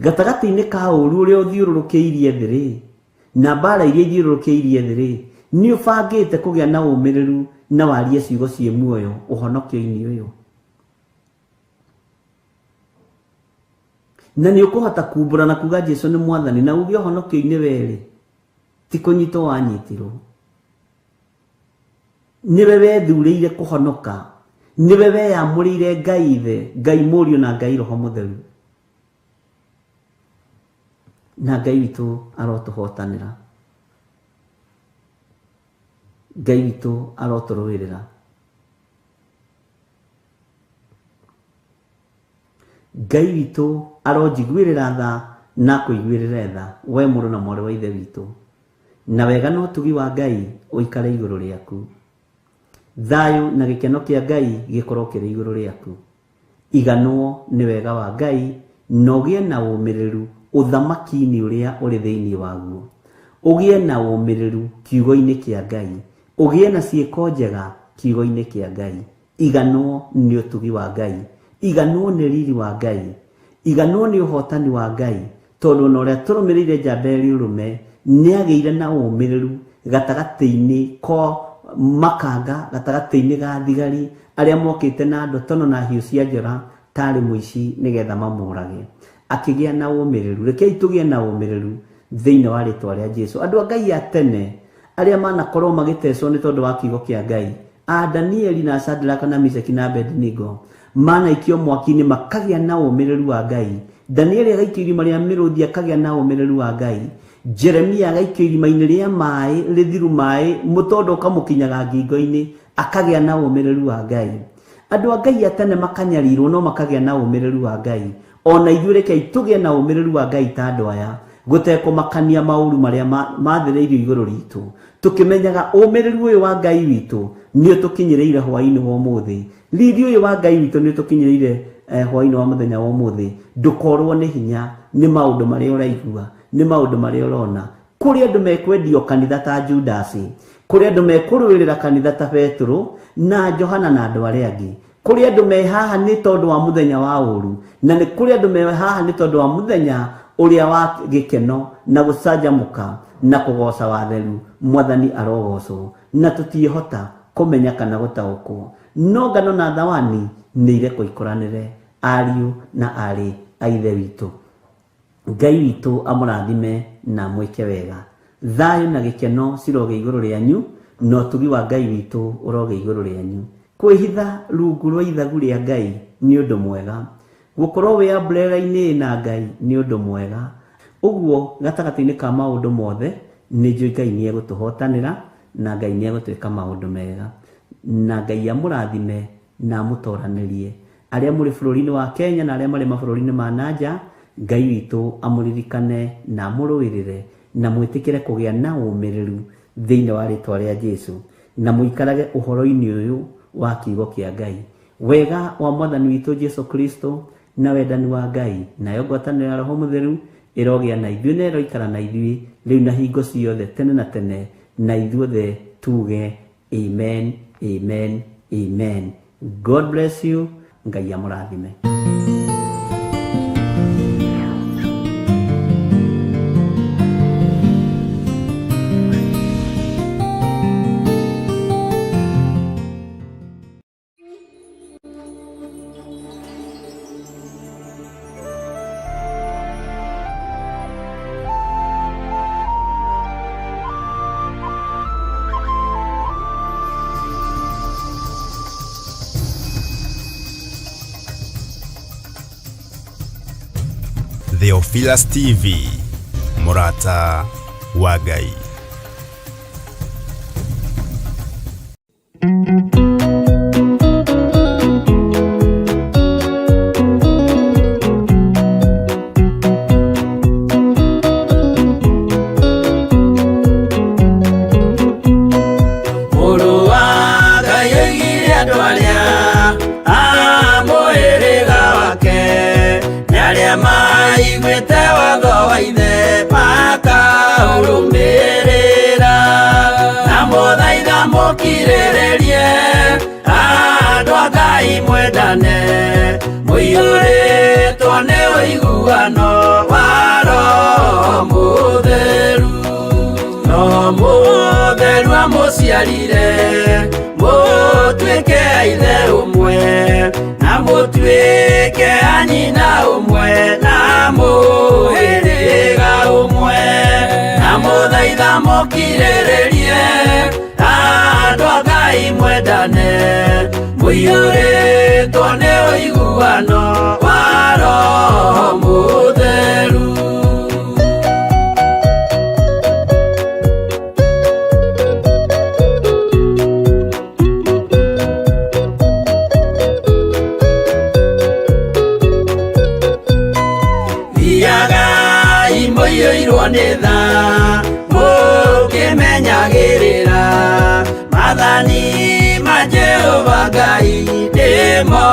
E: Gatagatĩ-inĩ ka ũũru ũrĩa ũthiũrũrũkĩirie thĩ rĩ, na mbara iria ithiũrũrũkĩirie thĩ rĩ, nĩ ũbangĩte kũgĩa na ũmĩrĩru na warie ciugo ciĩ muoyo ũhonokio-inĩ ũyũ? Na nĩ ũkũhota kumbũra na kuga Jesu nĩ Mwathani na uge ũhonokio-inĩ werĩ, ti kũnyitwo wanyitirwo. Nĩwe wethurĩire kũhonoka, nĩwe weyamũrĩire Ngai Ithe, Ngai Mũriũ na Ngai Roho Mũtheru. Na Ngai witũ arotũhotanĩra. Ngai witũ arotũrũĩrĩra. Ngai witũ aronjiguĩrĩra tha na akũiguĩrĩre tha, we mũrũ na mwarĩ wa Ithe witũ. Na wega na ũtugi wa Ngai ũikare igũrũ rĩaku. Thayũ na gĩkeno kĩa Ngai gĩkorwo kĩrĩ igũrũ rĩaku. Iganwo nĩ wega wa Ngai na ũgĩe na ũmĩrĩru ũthamaki-inĩ ũrĩa ũrĩ thĩinĩ waguo. Ũgĩe na ũmĩrĩru kiugo-inĩ kĩa Ngai. Ũgĩe na ciĩko njega kiugo-inĩ kĩa Ngai. Iganwo nĩ ũtugi wa Ngai. Iganwo nĩ riri wa Ngai. Iganwo nĩ ũhotani wa Ngai. Tondũ ona ũrĩa tũrũmĩrĩire njamba ĩrĩ ũrũme nĩ agĩire na ũmĩrĩru gatagatĩ-inĩ ko makanga, gatagatĩ-inĩ ga thigari arĩa mokĩte na ndotono na hiũ cia njora tarĩ mũici nĩgetha mamũrage. Akĩgĩa na ũmĩrĩru. Rekei tũgĩe na ũmĩrĩru thĩinĩ wa rĩtwa rĩa Jesu. Andũ a Ngai a tene arĩa manakorwo magĩtecwo nĩ tondũ wa kiugo kĩa Ngai, a Danieli na Shadraka na Meshaki na Abednego manaikio mwaki-inĩ makagĩa na ũmĩrĩru wa Ngai. Danieli agaikio irima rĩa mĩrũthi akagĩa na ũmĩrĩru wa Ngai. Jeremia agaikio irima-inĩ rĩa maĩ rĩthiru maĩ mũtondo ũkamũkinyaga ngingo-inĩ akagĩa na ũmĩrĩru wa Ngai. Andũ a Ngai a tene makanyarirwo no makagĩa na ũmĩrĩru wa Ngai. Ona ithuĩ rekei tũgĩe na ũmĩrĩru wa Ngai ta andũ aya, gũtekũmakania maũru marĩa mathĩrĩirio igũrũ ritũ, tũkĩmenyaga ũmĩrĩru ũyũ wa Ngai witũ nĩ ũtũkinyĩrĩire hwaĩ-inĩ wa ũmũthĩ. Riri ũyũ wa Ngai witũ nĩ ũtũkinyĩrĩire hwaĩ-inĩ wa mũthenya wa ũmũthĩ. Ndũkorwo nĩ hinya nĩ maũndũ marĩa ũraigua, nĩ maũndũ marĩa ũrona. Kũrĩ andũ mekwendio kanitha ta Judasi, kũrĩ andũ mekũrũĩrĩra kanitha ta Petero na Johana na andũ arĩa angĩ. Kũrĩ andũ me haha nĩ tondũ wa mũthenya wa ũũru, na nĩ kũrĩ andũ me haha nĩ tondũ wa mũthenya ũrĩa wa gĩkeno na gũcanjamũka na kũgoca watheru. Mwathani arogocwo. Na tũtiĩhota kũmenya kana gũtaũkwo. No ngano na thawani nĩ irekwo ikũranĩre, ariũ na aarĩ a Ithe witũ. Ngai witũ amũrathime na amwĩke wega. Thayũ na gĩkeno cirogĩa igũrũ rĩanyu, na ũtugi wa Ngai witũ ũrogĩa igũrũ rĩanyu. Kwĩhitha rungu rwa ithagu rĩa Ngai nĩ ũndũ mwega. Gũkorwo wĩ umbrella-inĩ na Ngai nĩ ũndũ mwega. Ũguo gatagatĩ-inĩ ka maũndũ mothe, nĩ njũĩ Ngai nĩ egũtũhotanĩra na Ngai nĩ egũtwĩka maũndũ mega. Na Ngai amũrathime na amũtoranĩrie. Arĩa mũrĩ bũrũri-inĩ wa Kenya na arĩa marĩ mabũrũri-inĩ ma na nja, Ngai witũ amũririkane na amũrũĩrĩre na mwĩtĩkĩre kũgĩa na ũmĩrĩru thĩinĩ wa rĩtwa rĩa Jesu, na mũikarage ũhoro-inĩ ũyũ wa kiugo kĩa Ngai. Wega wa Mwathani witũ Jesu Kristo na wendani wa Ngai nayo ngwatanĩro ya Roho Mũtheru ĩrogĩa na ithuĩ na ĩroikara na ithuĩ rĩu na hingo ciothe tene na tene, na ithuothe tuge amen, amen, amen. God bless you. Ngai amũrathime.
A: Theophilus TV, Mũrata wa Ngai.
B: Mũrũ wa Ngai oigire andũ arĩa a mũhĩrĩga wake nĩ arĩa maiguĩte watho wa ithe makaũrũmĩrĩra. Na mũthaitha mũkirĩrĩrie andũ a Ngai mwendane, mũiyũrĩtwo nĩ ũiguano wa Roho Mũtheru. Roho Mũtheru amũciarire mũtuĩke a ithe ũmwe, na mũtuĩke a nyina ũmwe, na mũhĩrĩga ũmwe. Na mũthaitha mũkirĩrĩrie andũ a Ngai mwendane, mũiyũrĩtwo nĩ ũiguano wa Roho Mũtheru. Thiagai mũiyũirwo nĩ tha, mũkĩmenyagĩrĩra maathani ma Jehova Ngai nĩmo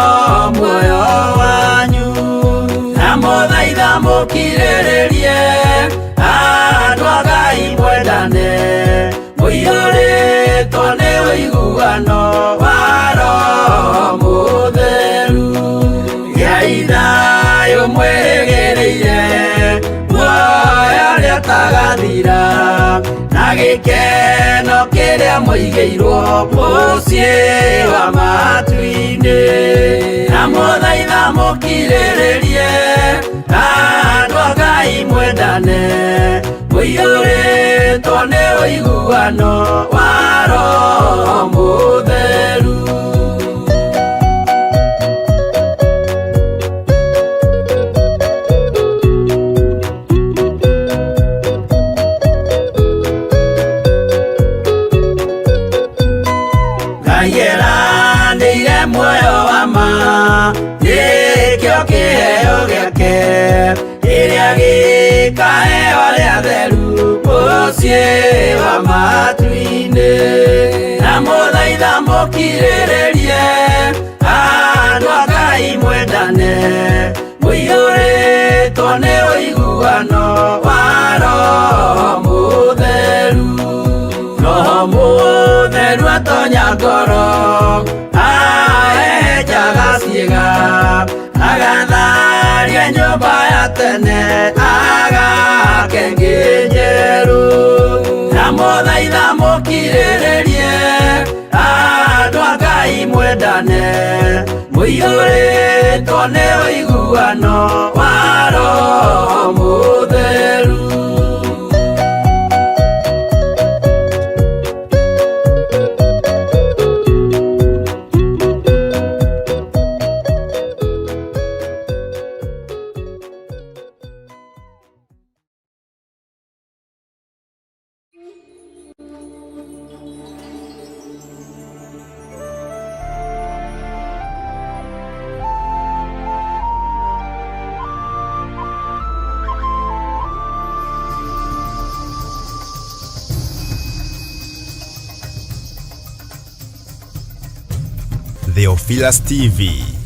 B: muoyo wanyu. Na mũthaitha mũkirĩrĩrie andũ a Ngai mwendane, mũiyũrĩtwo nĩ ũiguano wa Roho Mũtheru. Gĩai thayũ mwĩrĩgĩrĩire muoyo ũrĩa ũtagathira, na gĩkeno kĩrĩa mũigĩirwo mũciĩ wa matu-inĩ. Na mũthaitha mũkirĩrĩrie andũ a Ngai mwendane, mũiyũrĩtwo nĩ ũiguano wa Roho Mũtheru. Ngai eranĩire muoyo wa ma, nĩkĩo kĩheo gĩake kĩrĩa gĩkaheo arĩa atheru mũciĩ wa matu-inĩ. Na mũthaitha mũkirĩrĩrie andũ a Ngai mwendane, mũiyũrĩtwo nĩ ũiguano wa Roho Mũtheru. Roho Mũtheru atonya ngoro, ahehenjaga ciĩga, agatharia nyũmba ya tene, agake ĩngĩ njerũ. Na mũthaitha mũkirĩrĩrie Mwendane mũiyũrĩtwo nĩ ũiguano wa Roho Mũtheru.
A: Theophilus TV.